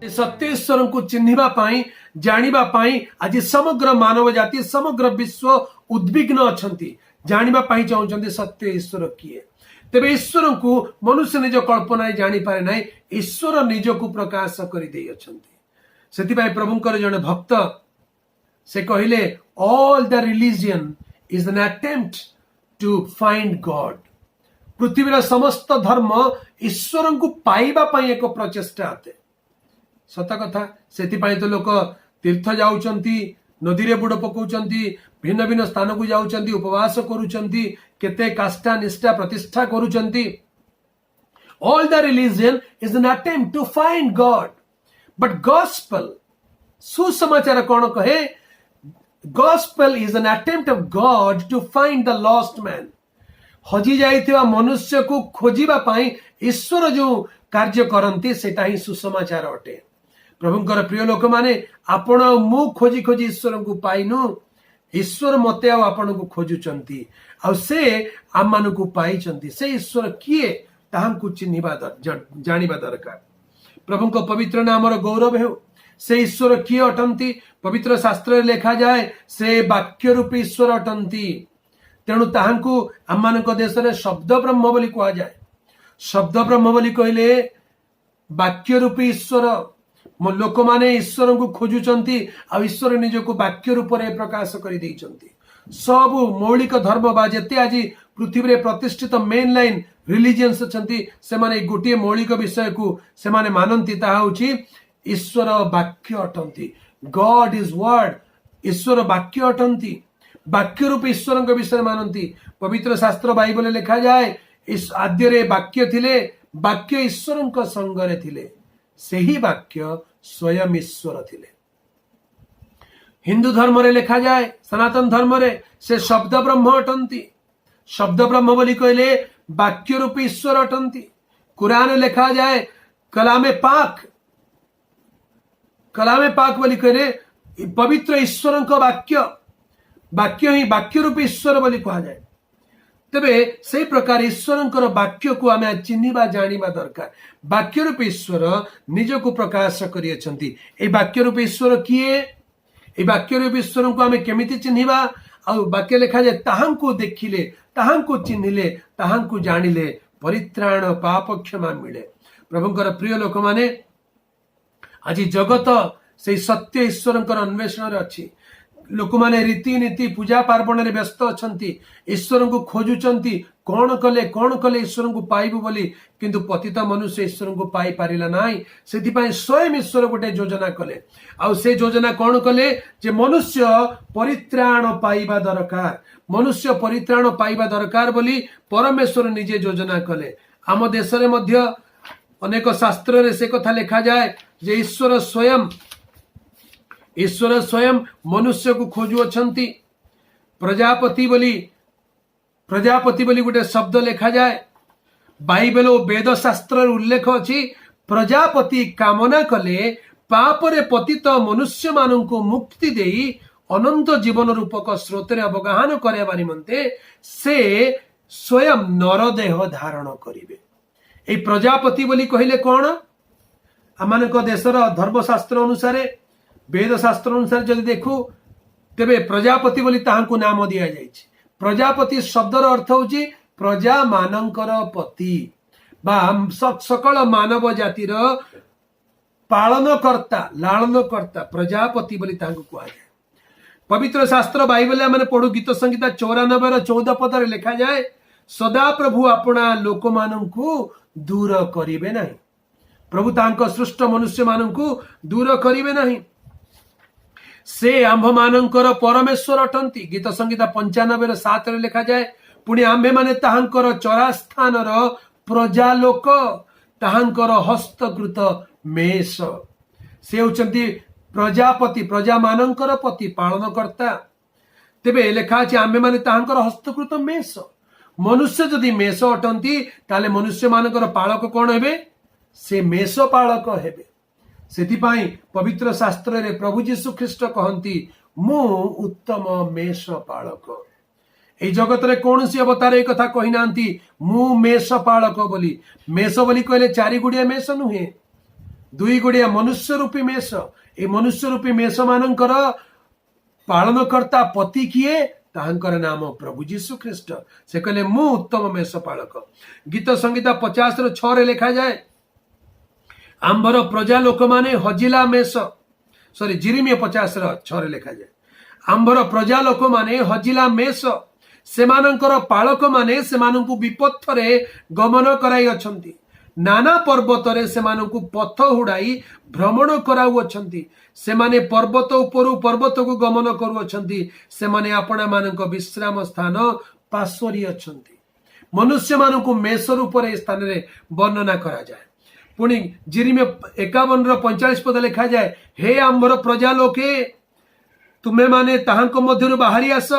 ସତ୍ୟ ଈଶ୍ୱରଙ୍କୁ ଚିହ୍ନିବା ପାଇଁ, ଜାଣିବା ପାଇଁ ଆଜି ସମଗ୍ର ମାନବ ଜାତି, ସମଗ୍ର ବିଶ୍ୱ ଉଦ୍ବିଗ୍ନ ଅଛନ୍ତି। ଜାଣିବା ପାଇଁ ଚାହୁଁଛନ୍ତି ସତ୍ୟ ଈଶ୍ୱର କିଏ। ତେବେ ଈଶ୍ୱରଙ୍କୁ ମନୁଷ୍ୟ ନିଜ କଳ୍ପନାରେ ଜାଣିପାରେ ନାହିଁ। ଈଶ୍ୱର ନିଜକୁ ପ୍ରକାଶ କରିଦେଇଅଛନ୍ତି। ସେଥିପାଇଁ ପ୍ରଭୁଙ୍କର ଜଣେ ଭକ୍ତ ସେ କହିଲେ, "All the religion is an attempt to find God." ପୃଥିବୀର ସମସ୍ତ ଧର୍ମ ଈଶ୍ୱରଙ୍କୁ ପାଇବା ପାଇଁ ଏକ ପ୍ରଚେଷ୍ଟା ଅଟେ। ସତ କଥା। ସେଥିପାଇଁ ତ ଲୋକ ତୀର୍ଥ ଯାଉଛନ୍ତି, ନଦୀରେ ବୁଡ଼ ପକାଉଛନ୍ତି, ଭିନ୍ନ ଭିନ୍ନ ସ୍ଥାନକୁ ଯାଉଛନ୍ତି, ଉପବାସ କରୁଛନ୍ତି, କେତେ କାଷ୍ଠା ନିଷ୍ଠା ପ୍ରତିଷ୍ଠା କରୁଛନ୍ତି। All the religion is an attempt to find God. But gospel, ସୁସମାଚାର କଣ କହେ? Gospel is an attempt of God to find the lost man. ହଜି ଯାଇଥିବା ମନୁଷ୍ୟକୁ ଖୋଜିବା ପାଇଁ ଈଶ୍ୱର ଯୋଉ କାର୍ଯ୍ୟ କରନ୍ତି, ସେଟା ହିଁ ସୁସମାଚାର ଅଟେ। ପ୍ରଭୁଙ୍କର ପ୍ରିୟ ଲୋକମାନେ, ଆପଣ ଆଉ ମୁଁ ଖୋଜି ଖୋଜି ଈଶ୍ୱରଙ୍କୁ ପାଇନୁ। ଈଶ୍ୱର ମତେ ଆଉ ଆପଣଙ୍କୁ ଖୋଜୁଛନ୍ତି ଆଉ ସେ ଆମମାନଙ୍କୁ ପାଇଛନ୍ତି। ସେ ଈଶ୍ୱର କିଏ, ତାହାଙ୍କୁ ଚିହ୍ନିବା ଜାଣିବା ଦରକାର। ପ୍ରଭୁଙ୍କ ପବିତ୍ର ନାମର ଗୌରବ ହେଉ। ସେ ଈଶ୍ୱର କିଏ ଅଟନ୍ତି? ପବିତ୍ର ଶାସ୍ତ୍ରରେ ଲେଖାଯାଏ, ସେ ବାକ୍ୟ ରୂପୀ ଈଶ୍ୱର ଅଟନ୍ତି। ତେଣୁ ତାହାଙ୍କୁ ଆମମାନଙ୍କ ଦେଶରେ ଶବ୍ଦ ବ୍ରହ୍ମ ବୋଲି କୁହାଯାଏ। ଶବ୍ଦ ବ୍ରହ୍ମ ବୋଲି କହିଲେ ବାକ୍ୟ ରୂପୀ ଈଶ୍ୱର। ଲୋକମାନେ ଈଶ୍ୱରଙ୍କୁ ଖୋଜୁଛନ୍ତି ଆଉ ଈଶ୍ୱର ନିଜକୁ ବାକ୍ୟ ରୂପରେ ପ୍ରକାଶ କରିଦେଇଛନ୍ତି। ସବୁ ମୌଳିକ ଧର୍ମ ବା ଯେତେ ଆଜି ପୃଥିବୀରେ ପ୍ରତିଷ୍ଠିତ ମେନ୍ ଲାଇନ୍ ରିଲିଜିୟନ୍ସ ଅଛନ୍ତି, ସେମାନେ ଏଇ ଗୋଟିଏ ମୌଳିକ ବିଷୟକୁ ସେମାନେ ମାନନ୍ତି। ତାହା ହଉଛି ଈଶ୍ୱର ବାକ୍ୟ ଅଟନ୍ତି। God is word. ଈଶ୍ୱର ବାକ୍ୟ ଅଟନ୍ତି। ବାକ୍ୟ ରୂପେ ଈଶ୍ୱରଙ୍କ ବିଷୟରେ ମାନନ୍ତି। ପବିତ୍ର ଶାସ୍ତ୍ର ବାଇବଲରେ ଲେଖାଯାଏ, ଆଦ୍ୟରେ ବାକ୍ୟ ଥିଲେ, ବାକ୍ୟ ଈଶ୍ୱରଙ୍କ ସଙ୍ଗରେ ଥିଲେ, ସେହି ବାକ୍ୟ ସ୍ୱୟଂ ଈଶ୍ୱର ଥିଲେ। ହିନ୍ଦୁ ଧର୍ମରେ ଲେଖାଯାଏ, ସନାତନ ଧର୍ମରେ ସେ ଶବ୍ଦ ବ୍ରହ୍ମ ଅଟନ୍ତି। ଶବ୍ଦ ବ୍ରହ୍ମ ବୋଲି କହିଲେ ବାକ୍ୟ ରୂପୀ ଈଶ୍ୱର ଅଟନ୍ତି। କୁରାନ ଲେଖାଯାଏ କଲାମେ ପାକ। କଲାମେ ପାକ ବୋଲି କହିଲେ ପବିତ୍ର ଈଶ୍ୱରଙ୍କ ବାକ୍ୟ। ବାକ୍ୟ ହିଁ ବାକ୍ୟ ରୂପୀ ଈଶ୍ୱର ବୋଲି କୁହାଯାଏ। ତେବେ ସେଇ ପ୍ରକାର ଈଶ୍ୱରଙ୍କର ବାକ୍ୟକୁ ଆମେ ଚିହ୍ନିବା, ଜାଣିବା ଦରକାର। ବାକ୍ୟ ରୂପୀ ଈଶ୍ୱର ନିଜକୁ ପ୍ରକାଶ କରିଅଛନ୍ତି। ଏଇ ବାକ୍ୟ ରୂପୀ ଈଶ୍ୱର କିଏ? ଏଇ ବାକ୍ୟ ରୂପୀ ଈଶ୍ୱରଙ୍କୁ ଆମେ କେମିତି ଚିହ୍ନିବା? ଆଉ ବାକ୍ୟ ଲେଖାଯାଏ, ତାହାଙ୍କୁ ଦେଖିଲେ, ତାହାଙ୍କୁ ଚିହ୍ନିଲେ, ତାହାଙ୍କୁ ଜାଣିଲେ ପରିତ୍ରାଣ, ପାପ କ୍ଷମା ମିଳେ। ପ୍ରଭୁଙ୍କର ପ୍ରିୟ ଲୋକମାନେ, ଆଜି ଜଗତ ସେଇ ସତ୍ୟ ଈଶ୍ୱରଙ୍କର ଅନ୍ୱେଷଣରେ ଅଛି। ଲୋକମାନେ ରୀତିନୀତି, ପୂଜା ପାର୍ବଣରେ ବ୍ୟସ୍ତ ଅଛନ୍ତି। ଈଶ୍ୱରଙ୍କୁ ଖୋଜୁଛନ୍ତି, କଣ କଲେ, କଣ କଲେ ଈଶ୍ୱରଙ୍କୁ ପାଇବୁ ବୋଲି। କିନ୍ତୁ ପତିତ ମନୁଷ୍ୟ ଈଶ୍ୱରଙ୍କୁ ପାଇପାରିଲା ନାହିଁ। ସେଥିପାଇଁ ସ୍ୱୟଂ ଈଶ୍ୱର ଗୋଟେ ଯୋଜନା କଲେ। ଆଉ ସେ ଯୋଜନା କଣ କଲେ ଯେ ମନୁଷ୍ୟ ପରିତ୍ରାଣ ପାଇବା ଦରକାର, ମନୁଷ୍ୟ ପରିତ୍ରାଣ ପାଇବା ଦରକାର ବୋଲି ପରମେଶ୍ୱର ନିଜେ ଯୋଜନା କଲେ। ଆମ ଦେଶରେ ମଧ୍ୟ ଅନେକ ଶାସ୍ତ୍ରରେ ସେ କଥା ଲେଖାଯାଏ ଯେ ଈଶ୍ୱର ସ୍ୱୟଂ ମନୁଷ୍ୟକୁ ଖୋଜୁଅଛନ୍ତି। ପ୍ରଜାପତି ବୋଲି ଗୋଟେ ଶବ୍ଦ ଲେଖାଯାଏ। ବାଇବେଲ ଓ ବେଦ ଶାସ୍ତ୍ରରେ ଉଲ୍ଲେଖ ଅଛି, ପ୍ରଜାପତି କାମନା କଲେ ପାପରେ ପତିତ ମନୁଷ୍ୟମାନଙ୍କୁ ମୁକ୍ତି ଦେଇ ଅନନ୍ତ ଜୀବନ ରୂପକ ସ୍ରୋତରେ ଅବଗାହନ କରାଇବା ନିମନ୍ତେ ସେ ସ୍ୱୟଂ ନରଦେହ ଧାରଣ କରିବେ। ଏଇ ପ୍ରଜାପତି ବୋଲି କହିଲେ କଣ? ଆମମାନଙ୍କ ଦେଶର ଧର୍ମଶାସ୍ତ୍ର ଅନୁସାରେ, ବେଦ ଶାସ୍ତ୍ର ଅନୁସାରେ ଯଦି ଦେଖୁ, ତେବେ ପ୍ରଜାପତି ବୋଲି ତାହାଙ୍କୁ ନାମ ଦିଆଯାଇଛି। ପ୍ରଜାପତି ଶବ୍ଦର ଅର୍ଥ ହଉଛି ପ୍ରଜା ମାନଙ୍କର ପତି ବା ସକଳ ମାନବ ଜାତିର ପାଳନକର୍ତ୍ତା, ଲାଳନକର୍ତ୍ତା ପ୍ରଜାପତି ବୋଲି ତାହାଙ୍କୁ କୁହାଯାଏ। ପବିତ୍ର ଶାସ୍ତ୍ର ବାଇବେଲରେ ଆମେ ପଢୁ, ଗୀତ ସଂହିତା 94ର 14 ପଦରେ ଲେଖାଯାଏ, ସଦାପ୍ରଭୁ ଆପଣା ଲୋକମାନଙ୍କୁ ଦୂର କରିବେ ନାହିଁ। ପ୍ରଭୁ ତାଙ୍କ ସୃଷ୍ଟ ମନୁଷ୍ୟମାନଙ୍କୁ ଦୂର କରିବେ ନାହିଁ। ସେ ଆମ୍ଭମାନଙ୍କର ପରମେଶ୍ୱର ଅଟନ୍ତି। ଗୀତ ସଂହିତା 95ର 7ରେ ଲେଖାଯାଏ, ପୁଣି ଆମ୍ଭେମାନେ ତାହାଙ୍କର ଚରାସ୍ଥାନର ପ୍ରଜାଲୋକ, ତାହାଙ୍କର ହସ୍ତକୃତ ମେଷ। ସେ ହେଉଛନ୍ତି ପ୍ରଜାପତି, ପ୍ରଜାମାନଙ୍କର ପତି, ପାଳନକର୍ତ୍ତା। ତେବେ ଲେଖା ଅଛି, ଆମ୍ଭେମାନେ ତାହାଙ୍କର ହସ୍ତକୃତ ମେଷ। ମନୁଷ୍ୟ ଯଦି ମେଷ ଅଟନ୍ତି, ତାହେଲେ ମନୁଷ୍ୟମାନଙ୍କର ପାଳକ କଣ ହେବେ? ସେ ମେଷ ପାଳକ ହେବେ। ସେଥିପାଇଁ ପବିତ୍ର ଶାସ୍ତ୍ରରେ ପ୍ରଭୁ ଯୀଶୁ ଖ୍ରୀଷ୍ଟ କହନ୍ତି, ମୁଁ ଉତ୍ତମ ମେଷ ପାଳକ। ଏଇ ଜଗତରେ କୌଣସି ଅବତାର ଏଇ କଥା କହିନାହାନ୍ତି, ମୁଁ ମେଷ ପାଳକ ବୋଲି। ମେଷ ବୋଲି କହିଲେ ଚାରି ଗୋଡ଼ିଆ ମେଷ ନୁହେଁ। ଦୁଇ ଗୋଡ଼ିଆ ମନୁଷ୍ୟ ରୂପୀ ମେଷ। ଏଇ ମନୁଷ୍ୟ ରୂପୀ ମେଷ ମାନଙ୍କର ପାଳନକର୍ତ୍ତା ପତି କିଏ? ତାହାଙ୍କର ନାମ ପ୍ରଭୁ ଯୀଶୁ ଖ୍ରୀଷ୍ଟ। ସେ କହିଲେ, ମୁଁ ଉତ୍ତମ ମେଷ ପାଳକ। ଗୀତ ସଂହିତା 50ର 6ରେ ଲେଖାଯାଏ, ଆମ୍ଭର ପ୍ରଜା ଲୋକମାନେ ହଜିଲା ମେଷ, ସରି, ଯିରିମିୟ 50ର 6ରେ ଲେଖାଯାଏ, ଆମ୍ଭର ପ୍ରଜା ଲୋକମାନେ ହଜିଲା ମେଷ, ସେମାନଙ୍କର ପାଳକମାନେ ସେମାନଙ୍କୁ ବିପଥରେ ଗମନ କରାଇ ଅଛନ୍ତି। ନାନା ପର୍ବତରେ ସେମାନଙ୍କୁ ପଥ ହୁଡାଇ ଭ୍ରମଣ କରାଉଅଛନ୍ତି। ସେମାନେ ପର୍ବତ ଉପରୁ ପର୍ବତକୁ ଗମନ କରୁଅଛନ୍ତି। ସେମାନେ ଆପଣାମାନଙ୍କ ବିଶ୍ରାମ ସ୍ଥାନ ପାସୋରି ଅଛନ୍ତି। ମନୁଷ୍ୟମାନଙ୍କୁ ମେଷ ରୂପରେ ଏହି ସ୍ଥାନରେ ବର୍ଣ୍ଣନା କରାଯାଏ। ପୁଣି ଯିରିମିୟ 51ର 45 ପଦ ଲେଖାଯାଏ, ହେ ଆମ୍ଭର ପ୍ରଜା ଲୋକେ, ତୁମେମାନେ ତାହାଙ୍କ ମଧ୍ୟରୁ ବାହାରି ଆସ।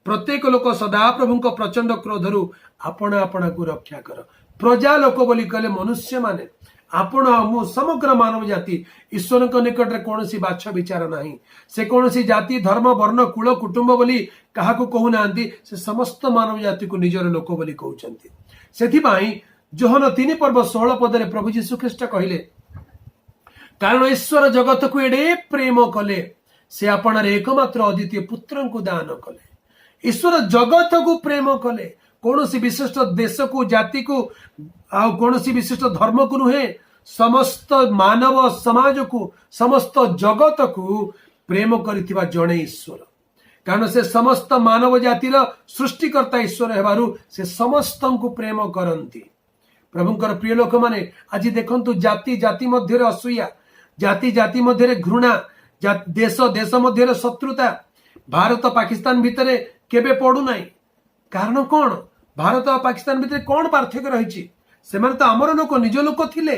ପ୍ରତ୍ୟେକ ଲୋକ ସଦାପ୍ରଭୁଙ୍କ ପ୍ରଚଣ୍ଡ କ୍ରୋଧରୁ ଆପଣା ଆପଣାକୁ ରକ୍ଷା କର। ପ୍ରଜା ଲୋକ ବୋଲି କହିଲେ ମନୁଷ୍ୟମାନେ, ଆପଣ ଆଉ ମୁଁ, ସମଗ୍ର ମାନବ ଜାତି। ଈଶ୍ୱରଙ୍କ ନିକଟରେ କୌଣସି ବାଛ ବିଚାର ନାହିଁ। ସେ କୌଣସି ଜାତି, ଧର୍ମ, ବର୍ଣ୍ଣ, କୁଳ, କୁଟୁମ୍ବ ବୋଲି କାହାକୁ କହୁନାହାନ୍ତି। ସେ ସମସ୍ତ ମାନବ ଜାତିକୁ ନିଜର ଲୋକ ବୋଲି କହୁଛନ୍ତି। ସେଥିପାଇଁ ଯୋହନ 3 ପର୍ବ 16 ପଦରେ ପ୍ରଭୁ ଯୀଶୁ ଖ୍ରୀଷ୍ଟ କହିଲେ, କାରଣ ଈଶ୍ୱର ଜଗତକୁ ଏଡ଼େ ପ୍ରେମ କଲେ, ସେ ଆପଣାର ଏକମାତ୍ର ଅଦ୍ୱିତୀୟ ପୁତ୍ରଙ୍କୁ ଦାନ କଲେ। ଈଶ୍ୱର ଜଗତକୁ ପ୍ରେମ କଲେ, କୌଣସି ବିଶିଷ୍ଟ ଦେଶକୁ, ଜାତିକୁ ଆଉ କୌଣସି ବିଶିଷ୍ଟ ଧର୍ମକୁ ନୁହେଁ। ସମସ୍ତ ମାନବ ସମାଜକୁ, ସମସ୍ତ ଜଗତକୁ ପ୍ରେମ କରିଥିବା ଜଣେ ଈଶ୍ୱର। କାରଣ ସେ ସମସ୍ତ ମାନବ ଜାତିର ସୃଷ୍ଟିକର୍ତ୍ତା ଈଶ୍ୱର ହେବାରୁ ସେ ସମସ୍ତଙ୍କୁ ପ୍ରେମ କରନ୍ତି। ପ୍ରଭୁଙ୍କର ପ୍ରିୟ ଲୋକମାନେ, ଆଜି ଦେଖନ୍ତୁ, ଜାତି ଜାତି ମଧ୍ୟରେ ଅସୂୟା, ଜାତି ଜାତି ମଧ୍ୟରେ ଘୃଣା, ଦେଶ ଦେଶ ମଧ୍ୟରେ ଶତ୍ରୁତା। ଭାରତ ପାକିସ୍ତାନ ଭିତରେ କେବେ ପଡୁନାହିଁ। କାରଣ କଣ? ଭାରତ ଆଉ ପାକିସ୍ତାନ ଭିତରେ କଣ ପାର୍ଥକ୍ୟ ରହିଛି? ସେମାନେ ତ ଆମର ଲୋକ, ନିଜ ଲୋକ ଥିଲେ।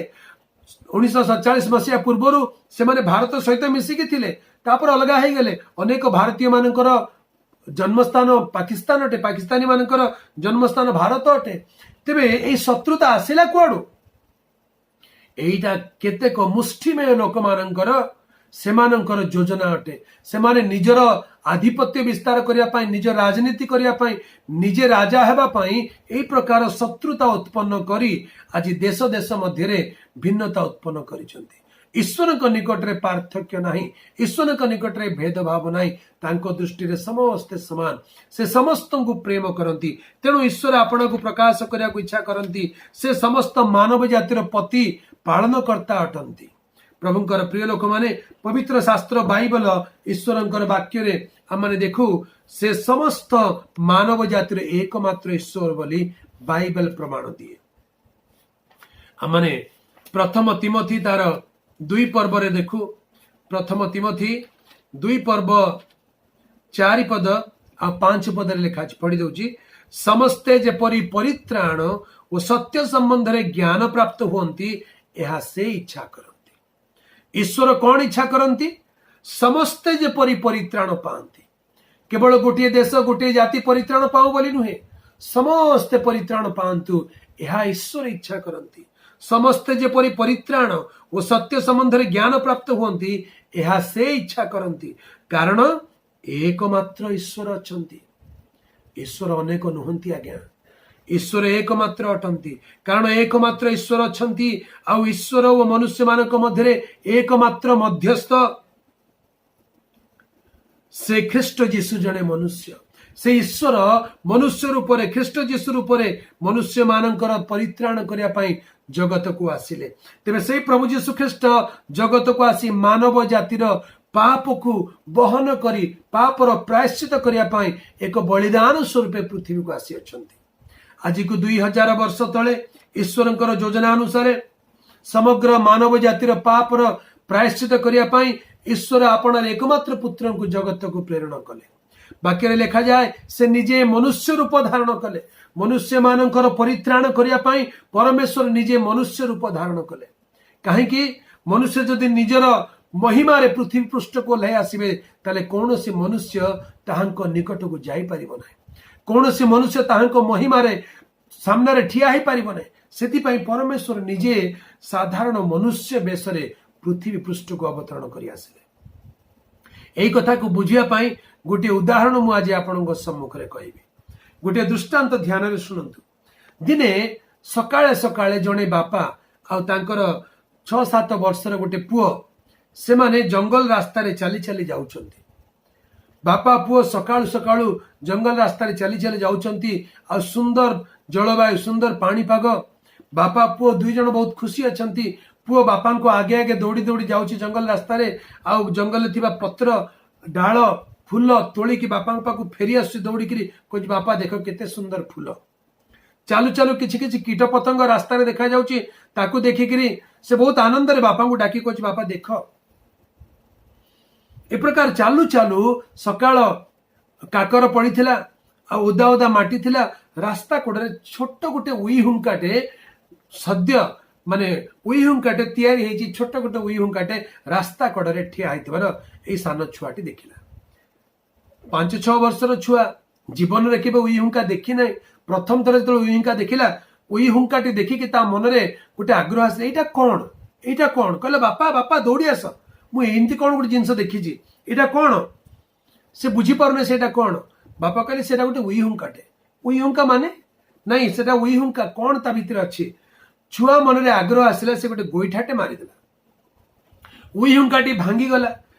1947 ମସିହା ପୂର୍ବରୁ ସେମାନେ ଭାରତ ସହିତ ମିଶିକି ଥିଲେ, ତାପରେ ଅଲଗା ହେଇଗଲେ। ଅନେକ ଭାରତୀୟ ମାନଙ୍କର ଜନ୍ମସ୍ଥାନ ପାକିସ୍ତାନ ଅଟେ, ପାକିସ୍ତାନୀ ମାନଙ୍କର ଜନ୍ମସ୍ଥାନ ଭାରତ ଅଟେ। ତେବେ ଏଇ ଶତ୍ରୁତା ଆସିଲା କୁଆଡୁ? ଏଇଟା କେତେକ ମୁଷ୍ଟିମେୟ ଲୋକମାନଙ୍କର, ସେମାନଙ୍କର ଯୋଜନା ଅଟେ। ସେମାନେ ନିଜର ଆଧିପତ୍ୟ ବିସ୍ତାର କରିବା ପାଇଁ, ନିଜ ରାଜନୀତି କରିବା ପାଇଁ, ନିଜେ ରାଜା ହେବା ପାଇଁ ଏଇ ପ୍ରକାର ଶତ୍ରୁତା ଉତ୍ପନ୍ନ କରି ଆଜି ଦେଶ ଦେଶ ମଧ୍ୟରେ ଭିନ୍ନତା ଉତ୍ପନ୍ନ କରିଛନ୍ତି। ଈଶ୍ୱରଙ୍କ ନିକଟରେ ପାର୍ଥକ୍ୟ ନାହିଁ। ଈଶ୍ୱରଙ୍କ ନିକଟରେ ଭେଦଭାବ ନାହିଁ। ତାଙ୍କ ଦୃଷ୍ଟିରେ ସମସ୍ତେ ସମାନ। ସେ ସମସ୍ତଙ୍କୁ ପ୍ରେମ କରନ୍ତି। ତେଣୁ ଈଶ୍ୱର ଆପଣଙ୍କୁ ପ୍ରକାଶ କରିବାକୁ ଇଚ୍ଛା କରନ୍ତି, ସେ ସମସ୍ତ ମାନବ ଜାତିର ପତି, ପାଳନକର୍ତ୍ତା ଅଟନ୍ତି। ପ୍ରଭୁଙ୍କର ପ୍ରିୟ ଲୋକମାନେ, ପବିତ୍ର ଶାସ୍ତ୍ର ବାଇବଲ, ଈଶ୍ୱରଙ୍କର ବାକ୍ୟରେ ଆମମାନେ ଦେଖୁ, ସେ ସମସ୍ତ ମାନବ ଜାତିର ଏକମାତ୍ର ଈଶ୍ୱର ବୋଲି ବାଇବଲ ପ୍ରମାଣ ଦିଏ। ଆମମାନେ ପ୍ରଥମ ତିମଥି ତାର 2 ପର୍ବରେ ଦେଖୁ। ପ୍ରଥମ ତିମଥି 2 ପର୍ବ 4 ପଦ ଆଉ 5 ପଦରେ ଲେଖା ଅଛି, ପଢି ଦଉଛି। ସମସ୍ତେ ଯେପରି ପରିତ୍ରାଣ ଓ ସତ୍ୟ ସମ୍ବନ୍ଧରେ ଜ୍ଞାନ ପ୍ରାପ୍ତ ହୁଅନ୍ତି, ଏହା ସେ ଇଚ୍ଛା କରନ୍ତି। ଈଶ୍ୱର କଣ ଇଚ୍ଛା କରନ୍ତି? ସମସ୍ତେ ଯେପରି ପରିତ୍ରାଣ ପାଆନ୍ତି। କେବଳ ଗୋଟିଏ ଦେଶ, ଗୋଟିଏ ଜାତି ପରିତ୍ରାଣ ପାଉ ବୋଲି ନୁହେଁ, ସମସ୍ତେ ପରିତ୍ରାଣ ପାଆନ୍ତୁ, ଏହା ଈଶ୍ୱର ଇଚ୍ଛା କରନ୍ତି। ସମସ୍ତେ ଯେପରି ପରିତ୍ରାଣ ଓ ସତ୍ୟ ସମ୍ବନ୍ଧରେ ଜ୍ଞାନ ପ୍ରାପ୍ତ ହୁଅନ୍ତି, ଏହା ସେ ଇଚ୍ଛା କରନ୍ତି। କାରଣ ଏକମାତ୍ର ଈଶ୍ୱର ଅଛନ୍ତି। ଈଶ୍ୱର ଅନେକ ନୁହନ୍ତି ଆଜ୍ଞା, ଈଶ୍ୱର ଏକମାତ୍ର ଅଟନ୍ତି। କାରଣ ଏକମାତ୍ର ଈଶ୍ୱର ଅଛନ୍ତି ଆଉ ଈଶ୍ୱର ଓ ମନୁଷ୍ୟମାନଙ୍କ ମଧ୍ୟରେ ଏକମାତ୍ର ମଧ୍ୟସ୍ଥ, ସେ ଖ୍ରୀଷ୍ଟ ଯୀଶୁ ଜଣେ ମନୁଷ୍ୟ। ସେ ଈଶ୍ୱର ମନୁଷ୍ୟ ରୂପରେ, ଖ୍ରୀଷ୍ଟ ଯୀଶୁ ରୂପରେ ମନୁଷ୍ୟମାନଙ୍କର ପରିତ୍ରାଣ କରିବା ପାଇଁ ଜଗତକୁ ଆସିଲେ। ତେବେ ସେଇ ପ୍ରଭୁ ଯୀଶୁ ଖ୍ରୀଷ୍ଟ ଜଗତକୁ ଆସି ମାନବ ଜାତିର ପାପକୁ ବହନ କରି ପାପର ପ୍ରାୟଶ୍ଚିତ କରିବା ପାଇଁ ଏକ ବଳିଦାନ ସ୍ୱରୂପେ ପୃଥିବୀକୁ ଆସିଅଛନ୍ତି। ଆଜିକୁ 2000 ବର୍ଷ ତଳେ ଈଶ୍ୱରଙ୍କର ଯୋଜନା ଅନୁସାରେ ସମଗ୍ର ମାନବ ଜାତିର ପାପର ପ୍ରାୟଶ୍ଚିତ କରିବା ପାଇଁ ଈଶ୍ୱର ଆପଣାର ଏକମାତ୍ର ପୁତ୍ରଙ୍କୁ ଜଗତକୁ ପ୍ରେରଣ କଲେ। ବାକ୍ୟରେ ଲେଖାଯାଏ, ସେ ନିଜେ ମନୁଷ୍ୟ ରୂପ ଧାରଣ କଲେ। ମନୁଷ୍ୟମାନଙ୍କର ପରିତ୍ରାଣ କରିବା ପାଇଁ ପରମେଶ୍ୱର ନିଜେ ମନୁଷ୍ୟ ରୂପ ଧାରଣ କଲେ। କାହିଁକି? ମନୁଷ୍ୟ ଯଦି ନିଜର ମହିମାରେ ପୃଥିବୀ ପୃଷ୍ଠକୁ ଓହ୍ଲାଇ ଆସିବେ, ତାହେଲେ କୌଣସି ମନୁଷ୍ୟ ତାହାଙ୍କ ନିକଟକୁ ଯାଇପାରିବ ନାହିଁ। କୌଣସି ମନୁଷ୍ୟ ତାହାଙ୍କ ମହିମାରେ ସାମ୍ନାରେ ଠିଆ ହେଇପାରିବ ନାହିଁ। ସେଥିପାଇଁ ପରମେଶ୍ୱର ନିଜେ ସାଧାରଣ ମନୁଷ୍ୟ ବେଶରେ ପୃଥିବୀ ପୃଷ୍ଠକୁ ଅବତରଣ କରି ଆସିଲେ। ଏଇ କଥାକୁ ବୁଝିବା ପାଇଁ ଗୋଟିଏ ଉଦାହରଣ ମୁଁ ଆଜି ଆପଣଙ୍କ ସମ୍ମୁଖରେ କହିବି। ଗୋଟିଏ ଦୃଷ୍ଟାନ୍ତ ଧ୍ୟାନରେ ଶୁଣନ୍ତୁ। ଦିନେ ସକାଳେ ସକାଳେ ଜଣେ ବାପା ଆଉ ତାଙ୍କର 6-7 ବର୍ଷର ଗୋଟେ ପୁଅ, ସେମାନେ ଜଙ୍ଗଲ ରାସ୍ତାରେ ଚାଲି ଚାଲି ଯାଉଛନ୍ତି। ବାପା ପୁଅ ସକାଳୁ ସକାଳୁ ଜଙ୍ଗଲ ରାସ୍ତାରେ ଚାଲି ଚାଲି ଯାଉଛନ୍ତି ଆଉ ସୁନ୍ଦର ଜଳବାୟୁ, ସୁନ୍ଦର ପାଣିପାଗ। ବାପା ପୁଅ 2 ଜଣ ବହୁତ ଖୁସି ଅଛନ୍ତି। ପୁଅ ବାପାଙ୍କୁ ଆଗେ ଆଗେ ଦୌଡ଼ି ଦୌଡ଼ି ଯାଉଛି ଜଙ୍ଗଲ ରାସ୍ତାରେ ଆଉ ଜଙ୍ଗଲରେ ଥିବା ପତ୍ର, ଡାଳ, ଫୁଲ ତୋଳିକି ବାପାଙ୍କ ପାଖକୁ ଫେରି ଆସୁଛି ଦୌଡ଼ିକିରି। କହୁଛି, "ବାପା, ଦେଖ କେତେ ସୁନ୍ଦର ଫୁଲ।" ଚାଲୁ ଚାଲୁ କିଛି କିଛି କୀଟ ପତଙ୍ଗ ରାସ୍ତାରେ ଦେଖାଯାଉଛି। ତାକୁ ଦେଖିକିରି ସେ ବହୁତ ଆନନ୍ଦରେ ବାପାଙ୍କୁ ଡାକି କହୁଛି, "ବାପା, ଦେଖ।" ଏ ପ୍ରକାର ଚାଲୁ ଚାଲୁ ସକାଳ କାକର ପଡ଼ିଥିଲା ଆଉ ଓଦା ଓଦା ମାଟି ଥିଲା। ରାସ୍ତା କଡ଼ରେ ଛୋଟ ଗୋଟେ ଉଇ ହୁଙ୍କାଟେ, ସଦ୍ୟ ମାନେ ଉଇ ହୁଙ୍କାଟେ ତିଆରି ହେଇଛି। ଛୋଟ ଗୋଟେ ଉଇ ହୁଙ୍କାଟେ ରାସ୍ତା କଡ଼ରେ ଠିଆ ହେଇଥିବାର ଏଇ ସାନ ଛୁଆଟି ଦେଖିଲା। 5-6 ବର୍ଷର ଛୁଆ, ଜୀବନରେ କେବେ ଉଇ ହୁଙ୍କା ଦେଖି ନାହିଁ। ପ୍ରଥମ ଥର ଯେତେବେଳେ ଉଇ ହୁଙ୍କା ଦେଖିଲା, ଉଇ ହୁଙ୍କାଟି ଦେଖିକି ତା ମନରେ ଗୋଟେ ଆଗ୍ରହ ଆସିଲା, ଏଇଟା କଣ, ଏଇଟା କଣ? କହିଲା, "ବାପା, ବାପା, ଦୌଡ଼ି ଆସ, ମୁଁ ଏମିତି କଣ ଗୋଟେ ଜିନିଷ ଦେଖିଛି, ଏଇଟା କଣ?" ସେ ବୁଝିପାରୁନି ସେଇଟା କଣ। ବାପା କହିଲେ, "ସେଇଟା ଗୋଟେ ଉଇ ହୁଙ୍କାଟେ।" "ଉଇ ହୁଙ୍କା ମାନେ?" "ନାଇଁ, ସେଟା ଉଇ ହୁଙ୍କା, କଣ ତା ଭିତରେ ଅଛି?" ଛୁଆ ମନରେ ଆଗ୍ରହ ଆସିଲା। ସେ ଗୋଟେ ଗୋଇଠାଟେ ମାରିଦେଲା। ଉଇ ହୁଙ୍କାଟି ଭାଙ୍ଗିଗଲା।